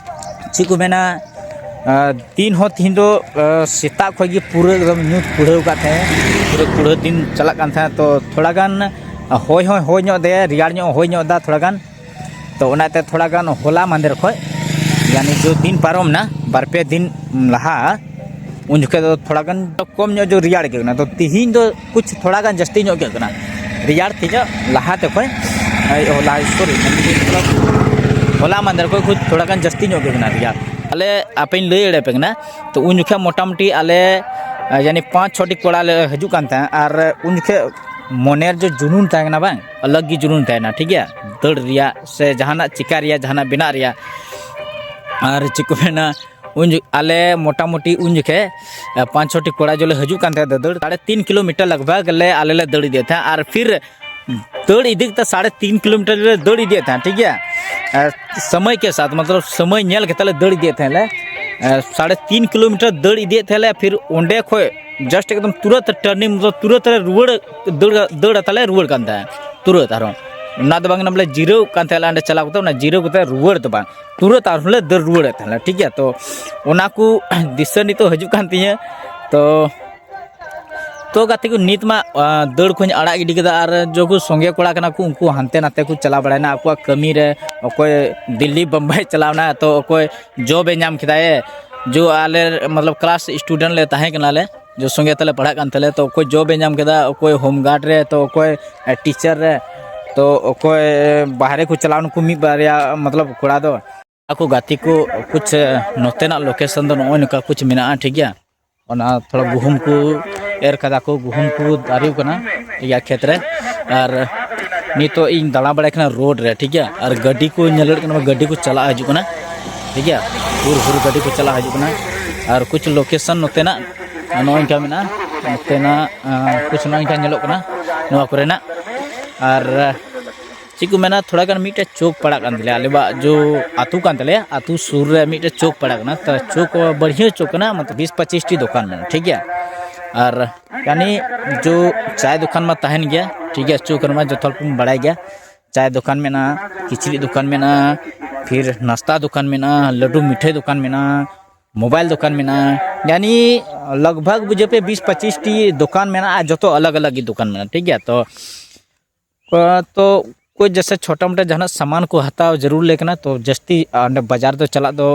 ᱪᱮᱫ ᱠᱚ ᱢᱮᱱᱟ, ᱮ, ᱫᱤᱱ ᱦᱚᱸ ᱛᱤᱦᱤᱧ ᱫᱚ, ᱮ, ᱥᱮᱛᱟᱜ ᱠᱷᱚᱱ ᱜᱮ ᱯᱩᱨᱟᱹ ᱮᱠᱫᱚᱢ ᱧᱩᱛ ᱠᱩᱲᱦᱟᱹᱣ ᱠᱟᱫ ᱛᱟᱦᱮᱸ, ᱯᱩᱨᱟᱹ ᱠᱩᱲᱦᱟᱹ ᱫᱤᱱ ᱪᱟᱞᱟᱜ ᱠᱟᱱ ᱛᱟᱦᱮᱸᱫ᱾ ᱛᱚ ᱛᱷᱚᱲᱟ ᱜᱟᱱ ᱦᱚᱭ ᱦᱚᱸᱭ ᱦᱚᱭ ᱧᱚᱜ ᱫᱟᱭᱟ, ᱨᱮᱭᱟᱲ ᱧᱚᱜ ᱦᱚᱭ ᱧᱚᱜ ᱫᱟ ᱛᱷᱚᱲᱟ ᱜᱟᱱ᱾ ᱛᱚ ᱚᱱᱟᱛᱮ ᱛᱷᱚᱲᱟ ᱜᱟᱱ ᱦᱚᱞᱟ ᱢᱟᱦᱫᱮᱨ ᱠᱷᱚᱱ ᱭᱟᱱᱤ ᱡᱚ ᱫᱤᱱ ᱯᱟᱨᱚᱢ ᱱᱟ, ᱵᱟᱨ ᱯᱮ ᱫᱤᱱ ᱞᱟᱦᱟ, ᱩᱱ ᱡᱚᱠᱷᱮᱡ ᱫᱚ ᱛᱷᱚᱲᱟ ᱜᱟᱱ ᱠᱚᱢ ᱧᱚᱜ ᱡᱚ ᱨᱮᱭᱟᱲ ᱟᱹᱭᱠᱟᱹᱜ ᱠᱟᱱᱟ᱾ ᱛᱚ ᱛᱤᱦᱤᱧ ᱫᱚ ᱠᱩᱪ ᱛᱷᱚᱲᱟ ᱜᱟᱱ ᱡᱟᱹᱥᱛᱤ ᱧᱚᱜ ᱟᱹᱭᱠᱟᱹᱜ ᱠᱟᱱᱟ, ᱨᱮᱭᱟᱲ ᱛᱤᱧᱚᱜ ᱞᱟᱦᱟᱛᱮ ᱠᱷᱚᱡ, ᱦᱚᱞᱟ, ᱥᱚᱨᱤ, ᱦᱚᱞᱟ ᱢᱟᱦᱫᱮᱨ ᱠᱷᱚᱡ ᱠᱩᱪ ᱛᱷᱚᱲᱟ ᱜᱟᱱ ᱡᱟᱹᱥᱛᱤ ᱧᱚᱜ ᱟᱹᱭᱠᱟᱹᱜ ᱠᱟᱱᱟ ᱨᱮᱭᱟᱲ᱾ ᱟᱞᱮ ᱟᱯᱮᱧ ᱞᱟᱹᱭ ᱫᱟᱲᱮᱭᱟᱯᱮ ᱠᱟᱱᱟ, ᱛᱚ ᱩᱱ ᱡᱚᱠᱷᱮᱡ ᱢᱚᱴᱟᱢᱩᱴᱤ ᱟᱞᱮ, ᱡᱟᱹᱱᱤᱡ ᱯᱟᱸᱪ ᱪᱷᱚᱴᱤ ᱠᱚᱲᱟ ᱞᱮ ᱦᱤᱡᱩᱜ ᱠᱟᱱ ᱛᱟᱦᱮᱸᱫ, ᱟᱨ ᱩᱱ ᱡᱚᱠᱷᱮᱡ ᱢᱚᱱᱮᱨ ᱡᱚ ᱡᱩᱱᱩᱱ ᱛᱟᱦᱮᱸ ᱠᱟᱱᱟ ᱵᱟᱝ, ᱟᱞᱟᱜᱽ ᱜᱮ ᱡᱩᱱᱩᱱ ᱛᱟᱦᱮᱱᱟ, ᱴᱷᱤᱠ ᱜᱮᱭᱟ, ᱫᱟᱹᱲ ᱨᱮᱭᱟᱜ ᱥᱮ ᱡᱟᱦᱟᱱᱟᱜ ᱪᱤᱠᱟ ᱨᱮᱭᱟᱜ, ᱡᱟᱦᱟᱱᱟᱜ ᱵᱮᱱᱟᱜ ᱨᱮᱭᱟᱜ᱾ ᱟᱨ ᱪᱮᱫ ᱠᱚ ᱢᱮᱱᱟ, ᱩᱱ ᱡᱚ-, ᱟᱞᱮ ᱢᱚᱴᱟᱢᱩᱴᱤ ᱩᱱ ᱡᱚᱠᱷᱮᱡ, ᱮ, ᱯᱟᱸᱪ ᱪᱷᱚᱴᱤ ᱠᱚᱲᱟ ᱡᱚᱞᱮ ᱦᱤᱡᱩᱜ ᱠᱟᱱ ᱛᱟᱦᱮᱸᱫ, ᱫᱟᱹᱲ ᱥᱟᱲᱮ ᱛᱤᱱ ᱠᱤᱞᱳᱢᱤᱴᱟᱨ ᱞᱟᱜᱽ ᱵᱷᱟᱜᱽ ᱞᱮ, ᱟᱞᱮ ᱞᱮ ᱫᱟᱹᱲ ᱤᱫᱤᱭᱮᱫ ᱛᱟᱦᱮᱸᱫ᱾ ᱟᱨ ᱯᱷᱤᱨ ᱫᱟᱹᱲ ᱤᱫᱤ ᱠᱟᱛᱮ ᱥᱟᱲᱮ ᱛᱤᱱ ᱠᱤᱞᱳᱢᱤᱴᱟᱨ ᱞᱮ ᱫᱟᱹᱲ ᱤᱫᱤᱭᱮᱫ ᱛᱟᱦᱮᱸᱫ, ᱴᱷᱤᱠ ᱜᱮᱭᱟ᱾ ᱮ, ᱥᱚᱢᱚᱭ ᱠᱮ ᱥᱟᱛᱷ, ᱢᱚᱛᱞᱚᱵ ᱥᱚᱢᱚᱭ ᱧᱮᱞ ᱠᱟᱛᱮ ᱞᱮ ᱫᱟᱹᱲ ᱤᱫᱤᱭᱮᱫ ᱛᱟᱦᱮᱸᱫ ᱞᱮ᱾ ᱮ, ᱥᱟᱲᱮ ᱛᱤᱱ ᱠᱤᱞᱳᱢᱤᱴᱟᱨ ᱫᱟᱹᱲ ᱤᱫᱤᱭᱮᱫ ᱛᱟᱦᱮᱸᱫ ᱞᱮ, ᱯᱷᱤᱨ ᱚᱸᱰᱮ ᱠᱷᱚᱡ just ᱮᱠᱫᱚᱢ ᱛᱩᱨᱟᱹᱛ turning, ᱢᱚᱛᱞᱚᱵ ᱛᱩᱨᱟᱹᱛ ᱞᱮ ᱨᱩᱣᱟᱹᱲ, ᱫᱟᱹᱲ, ᱫᱟᱹᱲ ᱠᱟᱛᱮ ᱞᱮ ᱨᱩᱣᱟᱹᱲ ᱠᱟᱱ ᱛᱟᱦᱮᱸᱫ, ᱛᱩᱨᱟᱹᱛ ᱟᱨᱦᱚᱸ᱾ ᱚᱱᱟ ᱫᱚ ᱵᱟᱝ ᱠᱟᱱᱟ ᱵᱚᱞᱮ ᱡᱤᱨᱟᱹᱣ ᱠᱟᱱ ᱛᱟᱦᱮᱸᱫ ᱞᱮ ᱚᱸᱰᱮ ᱪᱟᱞᱟᱣ ᱠᱟᱛᱮ, ᱚᱱᱟ ᱡᱤᱨᱟᱹᱣ ᱠᱟᱛᱮ ᱨᱩᱣᱟᱹᱲ ᱫᱚ ᱵᱟᱝ, ᱛᱩᱨᱟᱹᱛ ᱟᱨᱦᱚᱸ ᱞᱮ ᱫᱟᱹᱲ ᱨᱩᱣᱟᱹᱲᱮᱫ ᱛᱟᱦᱮᱸᱫ ᱞᱮ, ᱴᱷᱤᱠ ᱜᱮᱭᱟ᱾ ᱛᱚ ᱚᱱᱟ ᱠᱚ ᱫᱤᱥᱟᱹ ᱱᱤᱛᱚᱜ ᱦᱤᱡᱩᱜ ᱠᱟᱱ ᱛᱤᱧᱟᱹ᱾ ᱛᱚ, ᱛᱚ ᱜᱟᱛᱮ ᱠᱚ, ᱱᱤᱛ ᱢᱟ, ᱟ, ᱫᱟᱹᱲ ᱠᱚᱧ ᱟᱲᱟᱜ ᱜᱤᱰᱤ ᱠᱮᱫᱟ, ᱟᱨ ᱡᱚᱠᱷᱚᱱ ᱥᱚᱸᱜᱮ ᱠᱚᱲᱟ ᱠᱟᱱᱟ ᱠᱚ, ᱩᱱᱠᱩ ᱦᱟᱱᱛᱮ ᱱᱟᱛᱮ ᱠᱚ ᱪᱟᱞᱟᱣ ᱵᱟᱲᱟᱭᱮᱱᱟ ᱟᱠᱚᱣᱟᱜ ᱠᱟᱹᱢᱤ ᱨᱮ, ᱚᱠᱚᱭ ᱫᱤᱞᱞᱤ ᱵᱳᱢᱵᱟᱭ ᱪᱟᱞᱟᱣᱱᱟ, ᱛᱚ ᱚᱠᱚᱭ ᱡᱚᱵ ᱮ ᱧᱟᱢ ᱠᱮᱫᱟᱭ, ᱡᱚ ᱟᱞᱮ ᱢᱚᱛᱞᱚᱵ ᱠᱞᱟᱥ ᱥᱴᱩᱰᱮᱱᱴ ᱞᱮ ᱛᱟᱦᱮᱸ ᱠᱟᱱᱟᱞᱮ, ᱡᱚ ᱥᱚᱸᱜᱮ ᱛᱮᱞᱮ ᱯᱟᱲᱦᱟᱜ ᱠᱟᱱ ᱛᱟᱦᱮᱸ, ᱛᱚ ᱚᱠᱚᱭ ᱡᱚᱵ ᱮ ᱧᱟᱢ ᱠᱮᱫᱟ, ᱚᱠᱚᱭ ᱦᱳᱢ ᱜᱟᱨᱰ ᱨᱮ, ᱛᱚ ᱚᱠᱚᱭ ᱴᱤᱪᱟᱨ ᱨᱮ, ᱛᱚ ᱚᱠᱚᱭ ᱵᱟᱦᱨᱮ ᱠᱚ ᱪᱟᱞᱟᱣ ᱱᱩᱠᱩ ᱢᱤᱫ ᱵᱟᱨᱭᱟ ᱢᱚᱛᱞᱚᱵ ᱠᱚᱲᱟ ᱫᱚ᱾ ᱟᱠᱚ ᱜᱟᱛᱮ ᱠᱚ ᱠᱩᱪ ᱱᱚᱛᱮᱱᱟᱜ ᱞᱳᱠᱮᱥᱚᱱ ᱫᱚ ᱱᱚᱜᱼᱚᱭ ᱱᱚᱝᱠᱟ ᱠᱩᱪ ᱢᱮᱱᱟᱜᱼᱟ, ᱴᱷᱤᱠ ᱜᱮᱭᱟ᱾ ᱚᱱᱟ ᱛᱷᱚᱲᱟ ᱜᱩᱦᱩᱢ ᱠᱚ ᱮᱨ ᱠᱟᱫᱟ ᱠᱚ, ᱜᱩᱦᱩᱢ ᱠᱚ ᱫᱟᱨᱮ ᱠᱟᱱᱟ, ᱴᱷᱤᱠ ᱜᱮᱭᱟ, ᱠᱷᱮᱛ ᱨᱮ᱾ ᱟᱨ ᱱᱤᱛᱚᱜ ᱤᱧ ᱫᱟᱬᱟ ᱵᱟᱲᱟᱭ ᱠᱟᱱᱟ ᱨᱳᱰ ᱨᱮ, ᱴᱷᱤᱠ ᱜᱮᱭᱟ᱾ ᱟᱨ ᱜᱟᱹᱰᱤ ᱠᱚ ᱧᱮᱞᱚᱜ ᱠᱟᱱᱟ, ᱜᱟᱹᱰᱤ ᱠᱚ ᱪᱟᱞᱟᱜ ᱦᱤᱡᱩᱜ ᱠᱟᱱᱟ, ᱴᱷᱤᱠ ᱜᱮᱭᱟ, ᱦᱩᱨ ᱦᱩᱨ ᱜᱟᱹᱰᱤ ᱠᱚ ᱪᱟᱞᱟᱜ ᱦᱤᱡᱩᱜ ᱠᱟᱱᱟ᱾ ᱟᱨ ᱠᱩᱪ ᱞᱳᱠᱮᱥᱚᱱ ᱱᱚᱛᱮᱱᱟᱜ ᱱᱚᱜᱼᱚᱭ ᱱᱚᱝᱠᱟ ᱢᱮᱱᱟᱜᱼᱟ, ᱱᱚᱛᱮᱱᱟᱜ, ᱟᱸ, ᱠᱩᱪ ᱱᱚᱜᱼᱚᱭ ᱱᱚᱝᱠᱟ ᱧᱮᱞᱚᱜ ᱠᱟᱱᱟ ᱱᱚᱣᱟ ᱠᱚᱨᱮᱱᱟᱜ᱾ ᱟᱨ ᱪᱮᱫ ᱠᱚ ᱢᱮᱱᱟ, ᱛᱷᱚᱲᱟ ᱜᱟᱱ ᱢᱤᱫᱴᱮᱡ ᱪᱳᱠ ᱯᱟᱲᱟᱜ ᱠᱟᱱ ᱛᱟᱞᱮᱭᱟ, ᱟᱞᱮᱭᱟᱜ ᱡᱚ ᱟᱹᱛᱩ ᱠᱟᱱ ᱛᱟᱞᱮᱭᱟ, ᱟᱹᱛᱩ ᱥᱩᱨ ᱨᱮ ᱢᱤᱫᱴᱮᱡ ᱪᱳᱠ ᱯᱟᱲᱟᱜ ᱠᱟᱱᱟ᱾ ᱛᱚ ᱪᱳᱠ ᱵᱟᱹᱲᱦᱤᱭᱟᱹ ᱪᱳᱠ ᱠᱟᱱᱟ, ᱢᱚᱛᱞᱚᱵ ᱵᱤᱥ ᱯᱚᱸᱪᱤᱥ ᱴᱤ ᱫᱚᱠᱟᱱ ᱢᱮᱱᱟᱜᱼᱟ, ᱴᱷᱤᱠ ᱜᱮᱭᱟ᱾ ᱟᱨ ᱭᱟᱱᱤ ᱡᱚ ᱪᱟᱭ ᱫᱚᱠᱟᱱ ᱢᱟ ᱛᱟᱦᱮᱱ ᱜᱮᱭᱟ, ᱴᱷᱤᱠ ᱜᱮᱭᱟ, ᱪᱳᱠ ᱨᱮᱢᱟ ᱡᱚᱛᱚ ᱦᱚᱲ ᱠᱚ ᱵᱟᱲᱟᱭ ᱜᱮᱭᱟ᱾ ᱪᱟᱭ ᱫᱚᱠᱟᱱ ᱢᱮᱱᱟᱜᱼᱟ, ᱠᱤᱪᱨᱤᱡ ᱫᱚᱠᱟᱱ ᱢᱮᱱᱟᱜᱼᱟ, ᱯᱷᱤᱨ ᱱᱟᱥᱛᱟ ᱫᱚᱠᱟᱱ ᱢᱮᱱᱟᱜᱼᱟ, ᱞᱟᱹᱰᱩ ᱢᱤᱴᱷᱟᱹᱭ ᱫᱚᱠᱟᱱ ᱢᱮᱱᱟᱜᱼᱟ, ᱢᱳᱵᱟᱭᱤᱞ ᱫᱚᱠᱟᱱ ᱢᱮᱱᱟᱜᱼᱟ᱾ ᱭᱟᱱᱤ ᱞᱟᱜᱽ ᱵᱷᱟᱜᱽ ᱵᱩᱡᱷᱟᱹᱣ ᱯᱮ ᱵᱤᱥ ᱯᱚᱸᱪᱤᱥ ᱴᱤ ᱫᱚᱠᱟᱱ ᱢᱮᱱᱟᱜᱼᱟ, ᱡᱚᱛᱚ ᱟᱞᱟᱜᱽ ᱟᱞᱟᱜᱽ ᱜᱮ ᱫᱚᱠᱟᱱ ᱢᱮᱱᱟᱜᱼᱟ, ᱴᱷᱤᱠ ᱜᱮᱭᱟ᱾ ᱛᱚ ᱛᱚ ᱠᱚ ᱡᱮᱥᱮ ᱪᱷᱳᱴᱟ ᱢᱳᱴᱟ ᱡᱟᱦᱟᱱᱟᱜ ᱥᱟᱢᱟᱱ ᱠᱚ ᱦᱟᱛᱟᱣ ᱡᱟᱹᱨᱩᱲ ᱞᱮ ᱠᱟᱱᱟ, ᱛᱚ ᱡᱟᱹᱥᱛᱤ ᱚᱸᱰᱮ ᱵᱟᱡᱟᱨ ᱫᱚ ᱪᱟᱞᱟᱜ ᱫᱚ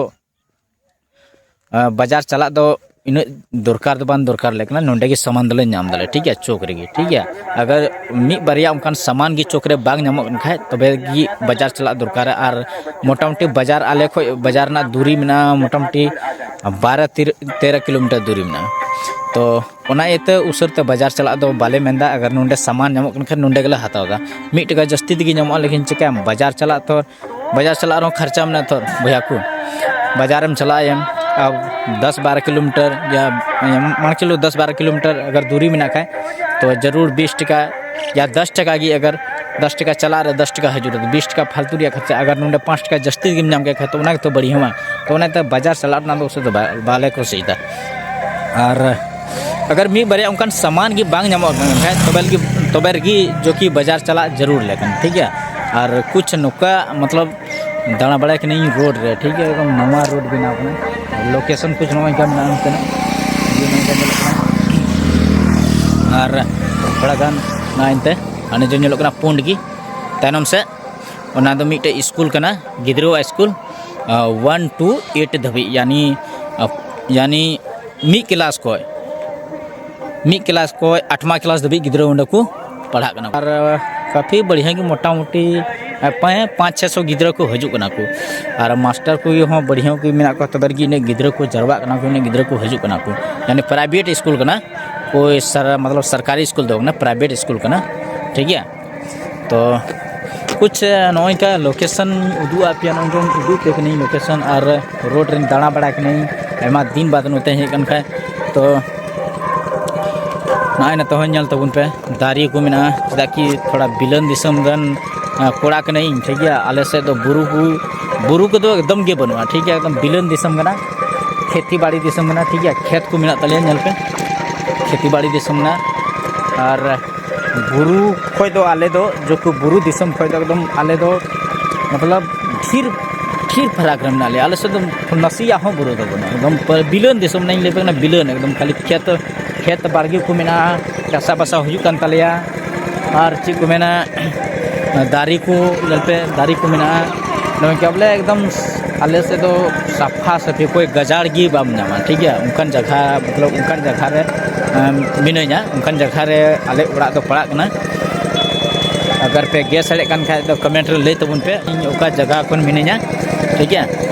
ᱵᱟᱡᱟᱨ ᱪᱟᱞᱟᱜ ᱫᱚ ᱤᱱᱟᱹᱜ ᱫᱚᱨᱠᱟᱨ ᱫᱚ ᱵᱟᱝ ᱫᱚᱨᱠᱟᱨ ᱞᱮ ᱠᱟᱱᱟ᱾ ᱱᱚᱸᱰᱮ ᱜᱮ ᱥᱟᱢᱟᱱ ᱫᱚᱞᱮ ᱧᱟᱢ ᱫᱟᱞᱮ, ᱴᱷᱤᱠ ᱜᱮᱭᱟ, ᱪᱚᱠ ᱨᱮᱜᱮ, ᱴᱷᱤᱠ ᱜᱮᱭᱟ᱾ ᱟᱜᱟᱨ ᱢᱤᱫ ᱵᱟᱨᱭᱟ ᱚᱱᱠᱟᱱ ᱥᱟᱢᱟᱱ ᱜᱮ ᱪᱚᱠ ᱨᱮ ᱵᱟᱝ ᱧᱟᱢᱚᱜ ᱠᱟᱱ ᱠᱷᱟᱡ, ᱛᱚᱵᱮ ᱜᱮ ᱵᱟᱡᱟᱨ ᱪᱟᱞᱟᱜ ᱫᱚᱨᱠᱟᱨ᱾ ᱟᱨ ᱢᱚᱴᱟᱢᱩᱴᱤ ᱵᱟᱡᱟᱨ ᱟᱞᱮ ᱠᱷᱚᱡ ᱵᱟᱡᱟᱨ ᱨᱮᱱᱟᱜ ᱫᱩᱨᱤ ᱢᱮᱱᱟᱜᱼᱟ ᱢᱚᱴᱟᱢᱩᱴᱤ ᱵᱟᱨᱚ ᱛᱮᱨᱚ ᱠᱤᱞᱳᱢᱤᱴᱟᱨ ᱫᱩᱨᱤ ᱢᱮᱱᱟᱜᱼᱟ᱾ ᱛᱚ ᱚᱱᱟ ᱤᱭᱟᱹᱛᱮ ᱩᱥᱟᱹᱨᱟ ᱛᱮ ᱵᱟᱡᱟᱨ ᱪᱟᱞᱟᱜ ᱫᱚ ᱵᱟᱞᱮ ᱢᱮᱱᱫᱟ᱾ ᱟᱜᱟᱨ ᱱᱚᱸᱰᱮ ᱥᱟᱢᱟᱱ ᱧᱟᱢᱚᱜ ᱠᱟᱱ ᱠᱷᱟᱱ, ᱱᱚᱸᱰᱮ ᱜᱮᱞᱮ ᱦᱟᱛᱟᱣ ᱮᱫᱟ᱾ ᱢᱤᱫ ᱴᱟᱠᱟ ᱡᱟᱹᱥᱛᱤ ᱛᱮᱜᱮ ᱧᱟᱢᱚᱜᱼᱟ, ᱞᱮᱠᱤᱱ ᱪᱤᱠᱟᱹᱭᱟᱢ, ᱵᱟᱡᱟᱨ ᱪᱟᱞᱟᱜ ᱛᱚ ᱵᱟᱡᱟᱨ ᱪᱟᱞᱟᱜ ᱨᱮᱦᱚᱸ ᱠᱷᱚᱨᱪᱟ ᱢᱮᱱᱟᱜᱼᱟ ᱛᱚ ᱵᱚᱭᱦᱟ ᱠᱚ᱾ ᱵᱟᱡᱟᱨᱮᱢ ᱪᱟᱞᱟᱜ ᱟᱢ ᱟᱨ ᱫᱚᱥ ᱵᱟᱨᱚ ᱠᱤᱞᱳᱢᱤᱴᱟᱨ ᱭᱟ ᱢᱟᱱᱮ ᱪᱚᱞᱚ ᱫᱚᱥ ᱵᱟᱨᱚ ᱠᱤᱞᱳᱢᱤᱴᱟᱨ ᱟᱜᱟᱨ ᱫᱩᱨᱤ ᱢᱮᱱᱟᱜ ᱠᱷᱟᱡ, ᱛᱚ ᱡᱟᱹᱨᱩᱲ ᱵᱤᱥ ᱴᱟᱠᱟ ᱭᱟ ᱫᱚᱥ ᱴᱟᱠᱟ ᱜᱮ, ᱟᱜᱟᱨ ᱫᱚᱥ ᱴᱟᱠᱟ ᱪᱟᱞᱟᱜ ᱨᱮ ᱫᱚᱥ ᱴᱟᱠᱟ ᱦᱤᱡᱩᱜ ᱨᱮ ᱵᱤᱥ ᱴᱟᱠᱟ ᱯᱷᱟᱞᱛᱩ ᱨᱮᱭᱟᱜ ᱠᱷᱚᱨᱪᱟ᱾ ᱟᱜᱟᱨ ᱱᱚᱰᱮ ᱯᱟᱸᱪ ᱴᱟᱠᱟ ᱡᱟᱹᱥᱛᱤ ᱜᱮᱢ ᱧᱟᱢ ᱠᱮᱫ ᱠᱷᱟᱡ, ᱛᱚ ᱚᱱᱟ ᱜᱮᱛᱚ ᱵᱟᱹᱲᱤᱡ ᱦᱚᱸ ᱵᱟᱝ᱾ ᱛᱚ ᱚᱱᱟᱛᱮ ᱵᱟᱡᱟᱨ ᱪᱟᱞᱟᱜ ᱨᱮᱱᱟᱜ ᱫᱚ ᱩᱥᱟᱹᱨᱟ ᱫᱚ ᱵᱟ- ᱵᱟᱞᱮ ᱠᱩᱥᱤᱭᱮᱫᱟ᱾ ᱟᱨ ᱟᱜᱟᱨ ᱢᱤᱫ ᱵᱟᱨᱭᱟ ᱚᱱᱠᱟᱱ ᱥᱟᱢᱟᱱ ᱜᱮ ᱵᱟᱝ ᱧᱟᱢᱚᱜ ᱠᱟᱱ ᱠᱷᱟᱡ, ᱛᱚᱵᱮ ᱞᱟᱹᱜᱤᱫ ᱛᱚᱵᱮ ᱨᱮᱜᱮ ᱡᱚᱠᱤ ᱵᱟᱡᱟᱨ ᱪᱟᱞᱟᱜ ᱡᱟᱹᱨᱩᱲ ᱞᱮ ᱠᱟᱱᱟ, ᱴᱷᱤᱠ ᱜᱮᱭᱟ᱾ ᱟᱨ ᱠᱩᱪ ᱱᱚᱝᱠᱟ ᱢᱚᱛᱞᱚᱵ ᱫᱟᱬᱟ ᱵᱟᱲᱟᱭ ᱠᱟᱹᱱᱟᱹᱧ ᱨᱳᱰ ᱨᱮ, ᱴᱷᱤᱠ ᱜᱮᱭᱟ, ᱮᱠᱫᱚᱢ ᱱᱟᱣᱟ ᱨᱳᱰ ᱵᱮᱱᱟᱣ ᱠᱟᱱᱟ᱾ ᱞᱳᱠᱮᱥᱚᱱ ᱠᱩᱪ ᱱᱚᱜᱼᱚᱭ ᱱᱚᱝᱠᱟ ᱢᱮᱱᱟᱜᱼᱟ ᱱᱚᱛᱮᱱᱟᱜ, ᱡᱮ ᱱᱚᱝᱠᱟ ᱧᱮᱞᱚᱜ ᱠᱟᱱᱟ᱾ ᱟᱨ ᱛᱷᱚᱲᱟ ᱜᱟᱱ ᱱᱚᱜᱼᱚᱭ ᱮᱱᱛᱮ ᱦᱟᱱᱮ ᱡᱮ ᱧᱮᱞᱚᱜ ᱠᱟᱱᱟ ᱯᱩᱸᱰ ᱜᱮ ᱛᱟᱭᱱᱚᱢ ᱥᱮᱫ, ᱚᱱᱟ ᱫᱚ ᱢᱤᱫᱴᱮᱡ ᱥᱠᱩᱞ ᱠᱟᱱᱟ, ᱜᱤᱫᱽᱨᱟᱹᱣᱟᱜ ᱥᱠᱩᱞ, ᱚᱣᱟᱱ ᱴᱩ ᱮᱭᱤᱴ ᱫᱷᱟᱹᱵᱤᱡ, ᱭᱟᱱᱤ ᱭᱟᱱᱤ ᱢᱤᱫ ᱠᱞᱟᱥ ᱠᱷᱚᱡ ᱢᱤᱫ ᱠᱞᱟᱥ ᱠᱷᱚᱡ ᱟᱴᱷᱢᱟ ᱠᱞᱟᱥ ᱫᱷᱟᱹᱵᱤᱡ ᱜᱤᱫᱽᱨᱟᱹ ᱚᱸᱰᱮ ᱠᱚ ᱯᱟᱲᱦᱟᱜ ᱠᱟᱱᱟ᱾ ᱟᱨ ᱠᱟᱯᱷᱤ ᱵᱟᱲᱤᱭᱟ ᱜᱮ ᱢᱚᱴᱟᱢᱩᱴᱤ ᱯᱟᱸᱪ ᱪᱷᱮ ᱥᱚ ᱜᱤᱫᱽᱨᱟᱹ ᱠᱚ ᱦᱤᱡᱩᱜ ᱠᱟᱱᱟ ᱠᱚ᱾ ᱟᱨ ᱢᱟᱥᱴᱟᱨ ᱠᱚ ᱦᱚᱸ ᱵᱟᱲᱤᱭᱟ ᱠᱚ ᱢᱮᱱᱟᱜ ᱠᱚᱣᱟ, ᱛᱚᱵᱮ ᱨᱮᱜᱮ ᱤᱱᱟᱹᱜ ᱜᱤᱫᱽᱨᱟᱹ ᱠᱚ ᱡᱟᱨᱣᱟᱜ ᱠᱟᱱᱟ ᱠᱚ, ᱤᱱᱟᱹᱜ ᱜᱤᱫᱽᱨᱟᱹ ᱠᱚ ᱦᱤᱡᱩᱜ ᱠᱟᱱᱟ ᱠᱚ᱾ ᱭᱟᱱᱤ ᱯᱨᱟᱭᱵᱷᱮᱴ ᱥᱠᱩᱞ ᱠᱟᱱᱟ, ᱠᱳᱭ ᱥᱟᱨ ᱢᱚᱛᱞᱚᱵ ᱥᱚᱨᱠᱟᱨᱤ ᱥᱠᱩᱞ ᱫᱚ ᱵᱟᱝ ᱠᱟᱱᱟ, ᱯᱨᱟᱭᱵᱷᱮᱴ ᱥᱠᱩᱞ ᱠᱟᱱᱟ, ᱴᱷᱤᱠ ᱜᱮᱭᱟ᱾ ᱛᱚ ᱠᱩᱪ ᱱᱚᱜᱼᱚᱭ ᱱᱚᱝᱠᱟ ᱞᱳᱠᱮᱥᱚᱱ ᱩᱫᱩᱜ ᱟᱯᱮᱭᱟ, ᱱᱚᱜᱼᱚᱭ ᱱᱚᱝᱠᱟ ᱩᱫᱩᱜ ᱟᱯᱮ ᱠᱟᱹᱱᱟᱹᱧ ᱞᱳᱠᱮᱥᱚᱱ ᱟᱨ ᱨᱳᱰ ᱨᱮᱧ ᱫᱟᱬᱟ ᱵᱟᱲᱟ ᱠᱟᱹᱱᱟᱹᱧ ᱟᱭᱢᱟ ᱫᱤᱱ ᱵᱟᱫ ᱱᱚᱛᱮ ᱦᱮᱡ ᱠᱟᱱ ᱠᱷᱟᱡ᱾ ᱛᱚ ᱱᱚᱜᱼᱚᱭ ᱱᱚᱛᱮ ᱦᱚᱸ ᱧᱮᱞ ᱛᱟᱵᱚᱱ ᱯᱮ, ᱫᱟᱨᱮ ᱠᱚ ᱢᱮᱱᱟᱜᱼᱟ, ᱪᱮᱫᱟᱜ ᱠᱤ ᱛᱷᱚᱲᱟ ᱵᱤᱞᱟᱹᱱ ᱫᱤᱥᱚᱢ ᱨᱮᱱ ᱠᱚᱲᱟ ᱠᱟᱹᱱᱟᱹᱧ, ᱴᱷᱤᱠ ᱜᱮᱭᱟ᱾ ᱟᱞᱮ ᱥᱮᱫ ᱫᱚ ᱵᱩᱨᱩ ᱠᱚ ᱵᱩᱨᱩ ᱠᱚᱫᱚ ᱮᱠᱫᱚᱢ ᱜᱮ ᱵᱟᱹᱱᱩᱜᱼᱟ, ᱴᱷᱤᱠ ᱜᱮᱭᱟ᱾ ᱮᱠᱫᱚᱢ ᱵᱤᱞᱟᱹᱱ ᱫᱤᱥᱚᱢ ᱠᱟᱱᱟ, ᱠᱷᱮᱛᱤ ᱵᱟᱲᱤ ᱫᱤᱥᱚᱢ ᱠᱟᱱᱟ, ᱴᱷᱤᱠ ᱜᱮᱭᱟ᱾ ᱠᱷᱮᱛ ᱠᱚ ᱢᱮᱱᱟᱜ ᱛᱟᱞᱮᱭᱟ, ᱧᱮᱞ ᱯᱮ, ᱠᱷᱮᱛᱤ ᱵᱟᱲᱤ ᱫᱤᱥᱚᱢ ᱠᱟᱱᱟ᱾ ᱟᱨ ᱵᱩᱨᱩ ᱠᱷᱚᱡ ᱫᱚ ᱟᱞᱮ ᱫᱚ ᱡᱚᱠᱷᱚᱱ ᱵᱩᱨᱩ ᱫᱤᱥᱚᱢ ᱠᱷᱚᱡ ᱫᱚ ᱮᱠᱫᱚᱢ ᱟᱞᱮ ᱫᱚ ᱢᱚᱛᱞᱚᱵ ᱰᱷᱮᱨ ᱰᱷᱮᱨ ᱯᱷᱟᱨᱟᱠ ᱨᱮ ᱢᱮᱱᱟᱜ ᱞᱮᱭᱟ᱾ ᱟᱞᱮ ᱥᱮᱫ ᱫᱚ ᱱᱟᱥᱮᱭᱟᱜ ᱦᱚᱸ ᱵᱩᱨᱩ ᱫᱚ ᱵᱟᱹᱱᱩᱜᱼᱟ, ᱮᱠᱫᱚᱢ ᱯᱟ- ᱵᱤᱞᱟᱹᱱ ᱫᱤᱥᱚᱢ ᱨᱮᱱᱟᱜ ᱤᱧ ᱞᱟᱹᱭ ᱟᱯᱮ ᱠᱟᱱᱟ, ᱵᱤᱞᱟᱹᱱ ᱮᱠᱫᱚᱢ ᱠᱷᱟᱹᱞᱤ ᱠᱷᱮᱛ ᱠᱷᱮᱛ ᱵᱟᱲᱜᱮ ᱠᱚ ᱢᱮᱱᱟᱜᱼᱟ, ᱪᱟᱥᱟᱵᱟᱥᱟ ᱦᱩᱭᱩᱜ ᱠᱟᱱ ᱛᱟᱞᱮᱭᱟ᱾ ᱟᱨ ᱪᱮᱫ ᱠᱚ ᱢᱮᱱᱟ, ᱫᱟᱨᱮ ᱠᱚ, ᱧᱮᱞ ᱯᱮ, ᱫᱟᱨᱮ ᱠᱚ ᱢᱮᱱᱟᱜᱼᱟ᱾ ᱱᱚᱜᱼᱚᱭ ᱠᱤ ᱵᱚᱞᱮ ᱮᱠᱫᱚᱢ ᱟᱞᱮ ᱥᱮᱫ ᱫᱚ ᱥᱟᱯᱷᱟ ᱥᱟᱹᱯᱷᱤ ᱚᱠᱚᱭ ᱜᱟᱡᱟᱲ ᱜᱮ ᱵᱟᱢ ᱧᱟᱢᱟ, ᱴᱷᱤᱠ ᱜᱮᱭᱟ᱾ ᱚᱱᱠᱟᱱ ᱡᱟᱭᱜᱟ, ᱢᱚᱛᱞᱚᱵ ᱚᱱᱠᱟᱱ ᱡᱟᱭᱜᱟ ᱨᱮ ᱟᱢ, ᱢᱤᱱᱟᱹᱧᱟ, ᱚᱱᱠᱟᱱ ᱡᱟᱭᱜᱟ ᱨᱮ ᱟᱞᱮ ᱚᱲᱟᱜ ᱫᱚ ᱯᱟᱲᱟᱜ ᱠᱟᱱᱟ᱾ ᱟᱜᱟᱨ ᱯᱮ ᱜᱮᱥ ᱫᱟᱲᱮᱭᱟᱜ ᱠᱟᱱ ᱠᱷᱟᱡ ᱫᱚ ᱠᱚᱢᱮᱱᱴ ᱨᱮ ᱞᱟᱹᱭ ᱛᱟᱵᱚᱱ ᱯᱮ, ᱤᱧ ᱚᱠᱟ ᱡᱟᱭᱜᱟ ᱠᱷᱚᱱ ᱢᱤᱱᱟᱹᱧᱟ, ᱴᱷᱤᱠ ᱜᱮᱭᱟ᱾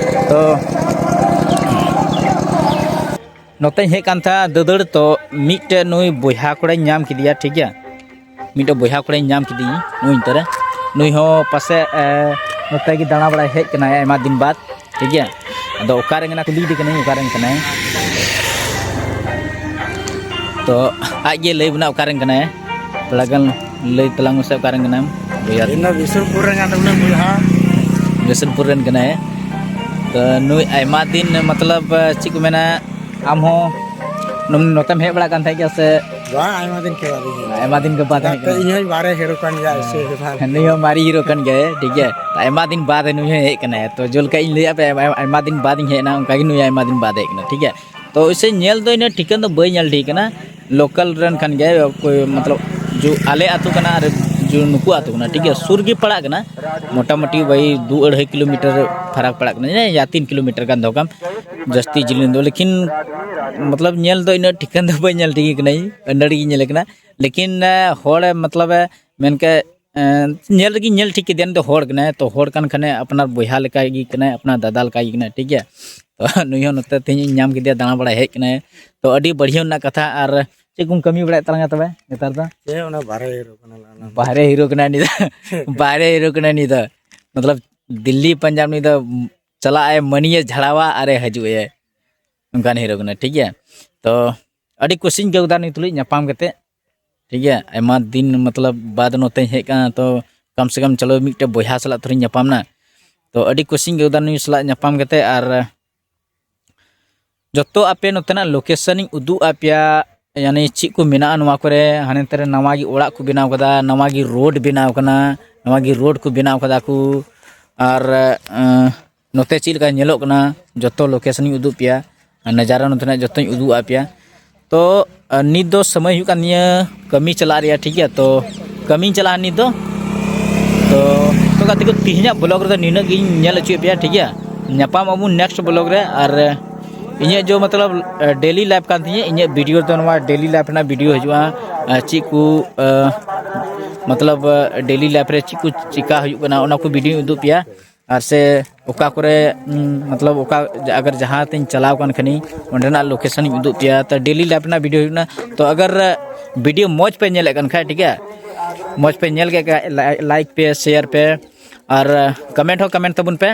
ᱛᱚ ᱱᱚᱛᱮᱧ ᱦᱮᱡ ᱠᱟᱱ ᱛᱟᱦᱮᱸᱫ ᱫᱟᱹᱫᱟᱹᱲ, ᱛᱚ ᱢᱤᱫᱴᱮᱡ ᱱᱩᱭ ᱵᱚᱭᱦᱟ ᱠᱚᱲᱟᱧ ᱧᱟᱢ ᱠᱮᱫᱮᱭᱟ, ᱴᱷᱤᱠ ᱜᱮᱭᱟ᱾ ᱢᱤᱫᱴᱮᱡ ᱵᱚᱭᱦᱟ ᱠᱚᱲᱟᱧ ᱧᱟᱢ ᱠᱮᱫᱮᱭᱟ ᱱᱩᱭ ᱚᱱᱛᱮ ᱨᱮ᱾ ᱱᱩᱭ ᱦᱚᱸ ᱯᱟᱥᱮᱡ ᱮ, ᱱᱚᱛᱮ ᱜᱮ ᱫᱟᱬᱟ ᱵᱟᱲᱟᱭ ᱦᱮᱡ ᱠᱟᱱᱟᱭ ᱟᱭᱢᱟ ᱫᱤᱱ ᱵᱟᱫ, ᱴᱷᱤᱠ ᱜᱮᱭᱟ᱾ ᱟᱫᱚ ᱚᱠᱟᱨᱮ ᱠᱟᱱᱟ, ᱠᱩᱞᱤᱭᱮᱫᱮ ᱠᱟᱹᱱᱟᱹᱧ ᱚᱠᱟᱨᱮᱱ ᱠᱟᱱᱟᱭ᱾ ᱛᱚ ᱟᱡ ᱜᱮ ᱞᱟᱹᱭ ᱵᱚᱱᱟ ᱚᱠᱟᱨᱮᱱ ᱠᱟᱱᱟᱭ, ᱛᱷᱚᱲᱟ ᱜᱟᱱ ᱞᱟᱹᱭ ᱛᱟᱞᱟᱝ ᱢᱮᱥᱮ ᱚᱠᱟᱨᱮᱱ ᱠᱟᱱᱟᱢ ᱵᱚᱭᱦᱟ? ᱤᱧ ᱫᱚ ᱵᱤᱥᱱᱩᱯᱩᱨ ᱨᱮᱱ ᱠᱟᱱ ᱛᱟᱵᱚᱱᱟ ᱵᱚᱭᱦᱟ᱾ ᱵᱤᱥᱱᱩᱯᱩᱨ ᱨᱮᱱ ᱠᱟᱱᱟᱭ᱾ ᱛᱚ ᱱᱩᱭ ᱟᱭᱢᱟ ᱫᱤᱱ, ᱢᱚᱛᱞᱚᱵ ᱪᱮᱫ ᱠᱚ ᱢᱮᱱᱟ, ᱟᱢ ᱦᱚᱸ ᱱᱚᱢ-, ᱱᱚᱛᱮᱢ ᱦᱮᱡ ᱵᱟᱲᱟᱜ ᱠᱟᱱ ᱛᱟᱦᱮᱸ ᱜᱮᱭᱟ ᱥᱮ? ᱵᱟᱝ, ᱟᱭᱢᱟ ᱫᱤᱱ ᱠᱷᱚᱱ ᱵᱟᱫ ᱤᱧ ᱦᱮᱡ ᱟᱭᱢᱟ ᱫᱤᱱ ᱠᱷᱚᱱ ᱵᱟᱫ ᱦᱮᱡ ᱠᱟᱱᱟ᱾ ᱤᱧ ᱦᱚᱸᱧ ᱵᱟᱦᱨᱮ ᱦᱤᱨᱳ ᱠᱟᱱ ᱜᱮᱭᱟ, ᱮᱭᱥᱮ ᱵᱟᱝ᱾ ᱦᱮᱸ, ᱱᱩᱭ ᱦᱚᱸ ᱢᱟᱨᱮ ᱦᱤᱨᱳ ᱠᱟᱱ ᱜᱮᱭᱟᱭ, ᱴᱷᱤᱠ ᱜᱮᱭᱟ᱾ ᱟᱭᱢᱟ ᱫᱤᱱ ᱵᱟᱫ ᱱᱩᱭ ᱦᱚᱸ ᱦᱮᱡ ᱠᱟᱱᱟᱭ᱾ ᱛᱚ ᱡᱮᱞᱮᱠᱟ ᱤᱧ ᱞᱟᱹᱭᱟᱫ ᱯᱮ, ᱟᱭᱢᱟ, ᱟᱭᱢᱟ ᱫᱤᱱ ᱵᱟᱫ ᱤᱧ ᱦᱮᱡ ᱮᱱᱟ, ᱚᱱᱠᱟ ᱜᱮ ᱱᱩᱭ ᱟᱭᱢᱟ ᱫᱤᱱ ᱵᱟᱫ ᱦᱮᱡ ᱠᱟᱱᱟ, ᱴᱷᱤᱠ ᱜᱮᱭᱟ᱾ ᱛᱚ ᱮᱭᱥᱮ ᱧᱮᱞ ᱫᱚ ᱤᱱᱟᱹ ᱴᱷᱤᱠᱟᱹᱱ ᱫᱚ ᱵᱟᱹᱧ ᱧᱮᱞ ᱴᱷᱤᱠ ᱠᱟᱱᱟ, ᱞᱳᱠᱟᱞ ᱨᱮᱱ ᱠᱟᱱ ᱜᱮᱭᱟᱭ, ᱚᱠᱚᱭ ᱢᱚᱛᱞᱚᱵ ᱡᱚ ᱟᱞᱮ ᱟᱹᱛᱩ ᱠᱟᱱᱟ ᱟᱨ ᱡᱚ ᱱᱩᱠᱩ ᱟᱹᱛᱩ ᱠᱟᱱᱟ, ᱴᱷᱤᱠ ᱜᱮᱭᱟ, ᱥᱩᱨ ᱜᱮ ᱯᱟᱲᱟᱜ ᱠᱟᱱᱟ, ᱢᱚᱴᱟᱢᱩᱴᱤ ᱵᱷᱟᱭ ᱫᱩ ᱟᱹᱲᱟᱹᱭ ᱠᱤᱞᱳᱢᱤᱴᱟᱨ ᱯᱷᱟᱨᱟᱠ ᱯᱟᱲᱟᱜ ᱠᱟᱱᱟ, ᱭᱟ ᱛᱤᱱ ᱠᱤᱞᱳᱢᱤᱴᱟᱨ ᱜᱟᱱ ᱫᱚ ᱠᱟᱱ, ᱡᱟᱹᱥᱛᱤ ᱡᱤᱞᱤᱧ ᱫᱚ, ᱞᱮᱠᱤᱱ ᱢᱚᱛᱞᱚᱵ ᱧᱮᱞ ᱫᱚ ᱤᱱᱟᱹᱜ ᱴᱷᱤᱠᱟᱹᱱ ᱫᱚ ᱵᱟᱹᱧ ᱧᱮᱞ ᱴᱷᱤᱠ ᱠᱟᱱᱟ, ᱟᱹᱱᱟᱹᱲᱤ ᱜᱤᱧ ᱧᱮᱞᱮ ᱠᱟᱱᱟ᱾ ᱞᱮᱠᱤᱱ ᱮ, ᱦᱚᱲ ᱢᱚᱛᱞᱚᱵ ᱮ, ᱢᱮᱱ ᱠᱮ ᱮ, ᱧᱮᱞ ᱨᱮᱜᱮᱧ ᱧᱮᱞ ᱴᱷᱤᱠ ᱠᱮᱫᱮᱭᱟ, ᱱᱩᱭ ᱫᱚ ᱦᱚᱲ ᱠᱟᱱᱟᱭ, ᱛᱚ ᱦᱚᱲ ᱠᱟᱱ ᱠᱷᱟᱱᱮ ᱟᱯᱱᱟᱨ ᱵᱚᱭᱦᱟ ᱞᱮᱠᱟ ᱜᱮ ᱠᱟᱱᱟᱭ, ᱟᱯᱱᱟᱨ ᱫᱟᱫᱟ ᱞᱮᱠᱟ ᱜᱮ ᱠᱟᱱᱟᱭ, ᱴᱷᱤᱠ ᱜᱮᱭᱟ᱾ ᱛᱚ ᱱᱩᱭ ᱦᱚᱸ ᱱᱚᱛᱮ ᱛᱮᱦᱮᱧ ᱤᱧ ᱧᱟᱢ ᱠᱮᱫᱮᱭᱟ, ᱫᱟᱬᱟ ᱵᱟᱲᱟᱭ ᱦᱮᱡ ᱠᱟᱱᱟᱭ᱾ ᱛᱚ ᱟᱹᱰᱤ ᱵᱟᱹᱲᱦᱤᱭᱟᱹ ᱨᱮᱱᱟᱜ ᱠᱟᱛᱷᱟ, ᱟᱨ ᱪᱮᱫ ᱠᱚᱢ ᱠᱟᱹᱢᱤ ᱵᱟᱲᱟᱭᱮᱫ ᱛᱟᱞᱟᱝᱟ ᱛᱚᱵᱮ ᱱᱮᱛᱟᱨ ᱫᱚ? ᱪᱮᱫ, ᱚᱱᱟ ᱵᱟᱦᱨᱮ ᱦᱤᱨᱳ ᱠᱟᱱᱟ ᱞᱮ ᱟᱞᱟᱝ ᱫᱚ᱾ ᱵᱟᱦᱨᱮ ᱦᱤᱨᱳ ᱠᱟᱱᱟᱭ ᱱᱩᱭ ᱫᱚ᱾ ᱵᱟᱦᱨᱮ ᱦᱤᱨᱳ ᱠᱟᱱᱟᱭ ᱱᱩᱭ ᱫᱚ᱾ ᱢᱚᱛᱞᱚᱵ ᱫᱤᱞᱞᱤ ᱯᱟᱧᱡᱟᱵᱽ ᱱᱩᱭ ᱫᱚ ᱪᱟᱞᱟᱜ ᱟᱭ, ᱢᱟᱹᱱᱤᱭᱮ ᱡᱷᱟᱲᱟᱣᱟ ᱟᱨᱮ ᱦᱤᱡᱩᱜ ᱟᱭ᱾ ᱚᱱᱠᱟᱱ ᱦᱤᱨᱳ ᱠᱟᱱᱟᱭ, ᱴᱷᱤᱠ ᱜᱮᱭᱟ᱾ ᱛᱚ ᱟᱹᱰᱤ ᱠᱩᱥᱤᱧ ᱟᱹᱭᱠᱟᱹᱣ ᱠᱮᱫᱟ ᱱᱩᱭ ᱛᱩᱞᱩᱡ ᱧᱟᱯᱟᱢ ᱠᱟᱛᱮ, ᱴᱷᱤᱠ ᱜᱮᱭᱟ᱾ ᱟᱭᱢᱟ ᱫᱤᱱ ᱢᱚᱛᱞᱚᱵ ᱵᱟᱫ ᱱᱚᱛᱮᱧ ᱦᱮᱡ ᱠᱟᱱᱟ, ᱛᱚ ᱠᱟᱢ ᱥᱮ ᱠᱟᱢ ᱪᱚᱞᱚ ᱢᱤᱫᱴᱮᱡ ᱵᱚᱭᱦᱟ ᱥᱟᱞᱟᱜ ᱛᱷᱚᱲᱤᱧ ᱧᱟᱯᱟᱢ ᱱᱟ᱾ ᱛᱚ ᱟᱹᱰᱤ ᱠᱩᱥᱤᱧ ᱟᱹᱭᱠᱟᱹᱣ ᱫᱟ ᱱᱩᱭ ᱥᱟᱞᱟᱜ ᱧᱟᱯᱟᱢ ᱠᱟᱛᱮ, ᱟᱨ ᱡᱚᱛᱚ ᱟᱯᱮ ᱱᱚᱛᱮᱱᱟᱜ ᱞᱳᱠᱮᱥᱚᱱ ᱤᱧ ᱩᱫᱩᱜ ᱟᱯᱮᱭᱟ, ᱭᱟᱱᱤ ᱪᱮᱫ ᱠᱚ ᱢᱮᱱᱟᱜᱼᱟ ᱱᱚᱣᱟ ᱠᱚᱨᱮ᱾ ᱦᱟᱱᱮ ᱱᱚᱛᱮ ᱨᱮ ᱱᱟᱣᱟ ᱜᱮ ᱚᱲᱟᱜ ᱠᱚ ᱵᱮᱱᱟᱣ ᱠᱟᱫᱟ, ᱱᱟᱣᱟ ᱜᱮ ᱨᱳᱰ ᱵᱮᱱᱟᱣ ᱠᱟᱱᱟ, ᱱᱟᱣᱟ ᱜᱮ ᱨᱳᱰ ᱠᱚ ᱵᱮᱱᱟᱣ ᱠᱟᱫᱟ ᱠᱚ, ᱟᱨ ᱮᱸ, ᱱᱚᱛᱮ ᱪᱮᱫ ᱞᱮᱠᱟ ᱧᱮᱞᱚᱜ ᱠᱟᱱᱟ, ᱡᱚᱛᱚ ᱞᱳᱠᱮᱥᱚᱱ ᱤᱧ ᱩᱫᱩᱜ ᱯᱮᱭᱟ, ᱟᱨ ᱱᱟᱡᱟᱨᱟ ᱱᱚᱛᱮᱱᱟᱜ ᱡᱚᱛᱚᱧ ᱩᱫᱩᱜ ᱟᱯᱮᱭᱟ᱾ ᱛᱚ ᱟᱨ ᱱᱤᱛ ᱫᱚ ᱥᱚᱢᱚᱭ ᱦᱩᱭᱩᱜ ᱠᱟᱱ ᱛᱤᱧᱟᱹ ᱠᱟᱹᱢᱤ ᱪᱟᱞᱟᱜ ᱨᱮᱭᱟᱜ, ᱴᱷᱤᱠ ᱜᱮᱭᱟ᱾ ᱛᱚ ᱠᱟᱹᱢᱤᱧ ᱪᱟᱞᱟᱜᱼᱟ ᱱᱤᱛ ᱫᱚ᱾ ᱛᱚ ᱜᱟᱛᱮ ᱠᱚ, ᱛᱮᱦᱮᱧᱟᱜ ᱵᱞᱚᱜ ᱨᱮᱫᱚ ᱱᱤᱱᱟᱹᱜ ᱜᱤᱧ ᱧᱮᱞ ᱦᱚᱪᱚᱭᱮᱫ ᱯᱮᱭᱟ, ᱴᱷᱤᱠ ᱜᱮᱭᱟ? ᱧᱟᱯᱟᱢ ᱟᱵᱚᱱ ᱱᱮᱠᱥᱴ ᱵᱞᱚᱜ ᱨᱮ᱾ ᱟᱨ ᱤᱧᱟᱹᱜ ᱡᱚ ᱢᱚᱛᱞᱚᱵ ᱰᱮᱞᱤ ᱞᱟᱭᱤᱯᱷ ᱠᱟᱱ ᱛᱤᱧᱟᱹ, ᱤᱧᱟᱹᱜ ᱵᱷᱤᱰᱤᱭᱳ ᱫᱚ ᱱᱚᱣᱟ ᱰᱮᱞᱤ ᱞᱟᱭᱤᱯᱷ ᱨᱮᱱᱟᱜ ᱵᱷᱤᱰᱤᱭᱳ ᱦᱤᱡᱩᱜᱼᱟ᱾ ᱟᱨ ᱪᱮᱫ ᱠᱚ ᱢᱚᱛᱞᱚᱵ ᱰᱮᱞᱤ ᱞᱟᱭᱤᱯᱷ ᱨᱮ ᱪᱮᱫ ᱠᱚ ᱪᱮᱠᱟ ᱦᱩᱭᱩᱜ ᱠᱟᱱᱟ, ᱚᱱᱟ ᱠᱚ ᱵᱷᱤᱰᱤᱭᱳᱧ ᱩᱫᱩᱜ ᱯᱮᱭᱟ᱾ ᱟᱨ ᱥᱮ ᱚᱠᱟ ᱠᱚᱨᱮ ᱢᱚᱛᱞᱚᱵ ᱚᱠᱟ ᱟᱜᱟᱨ ᱡᱟᱦᱟᱸ ᱛᱮᱧ ᱪᱟᱞᱟᱣ ᱠᱟᱱ ᱠᱷᱟᱱᱤᱧ, ᱚᱸᱰᱮᱱᱟᱜ ᱞᱳᱠᱮᱥᱚᱱᱤᱧ ᱩᱫᱩᱜ ᱯᱮᱭᱟ᱾ ᱛᱚ ᱰᱮᱞᱤ ᱞᱟᱭᱤᱯᱷ ᱨᱮᱱᱟᱜ ᱵᱷᱤᱰᱤᱭᱳ ᱦᱩᱭᱩᱜ ᱠᱟᱱᱟ᱾ ᱛᱚ ᱟᱜᱟᱨ ᱵᱷᱤᱰᱤᱭᱳ ᱢᱚᱡᱽ ᱯᱮ ᱧᱮᱞᱮᱫ ᱠᱟᱱ ᱠᱷᱟᱡ, ᱴᱷᱤᱠ ᱜᱮᱭᱟ, ᱢᱚᱡᱽ ᱯᱮ ᱧᱮᱞ ᱠᱮᱫ ᱠᱷᱟᱡ ᱞᱟᱭᱤᱠ ᱯᱮ, ᱥᱮᱭᱟᱨ ᱯᱮ, ᱟᱨ ᱠᱚᱢᱮᱱᱴ ᱦᱚᱸ ᱠᱚᱢᱮᱱᱴ ᱛᱟᱵᱚᱱ ᱯᱮ᱾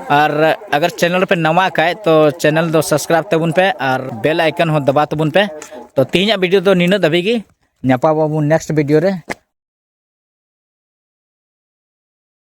ᱟᱨ ᱟᱜᱟᱨ ᱪᱮᱱᱮᱞ ᱨᱮᱯᱮ ᱱᱟᱣᱟ ᱠᱷᱟᱡ ᱛᱚ ᱪᱮᱱᱮᱞ ᱫᱚ ᱥᱟᱵᱥᱠᱨᱟᱭᱤᱵ ᱛᱟᱵᱚᱱ ᱯᱮ ᱟᱨ ᱵᱮᱞ ᱟᱭᱠᱚᱱ ᱦᱚᱸ ᱫᱟᱵᱟᱣ ᱛᱟᱵᱚᱱ ᱯᱮ᱾ ᱛᱚ ᱛᱮᱦᱮᱧᱟᱜ ᱵᱷᱤᱰᱤᱭᱳ ᱫᱚ ᱱᱤᱱᱟᱹᱜ ᱫᱷᱟᱹᱵᱤᱡ ᱜᱮ, ᱧᱟᱯᱟᱢ ᱟᱵᱚᱱ ᱱᱮᱠᱥᱴ ᱵᱷᱤᱰᱤᱭᱳ ᱨᱮ᱾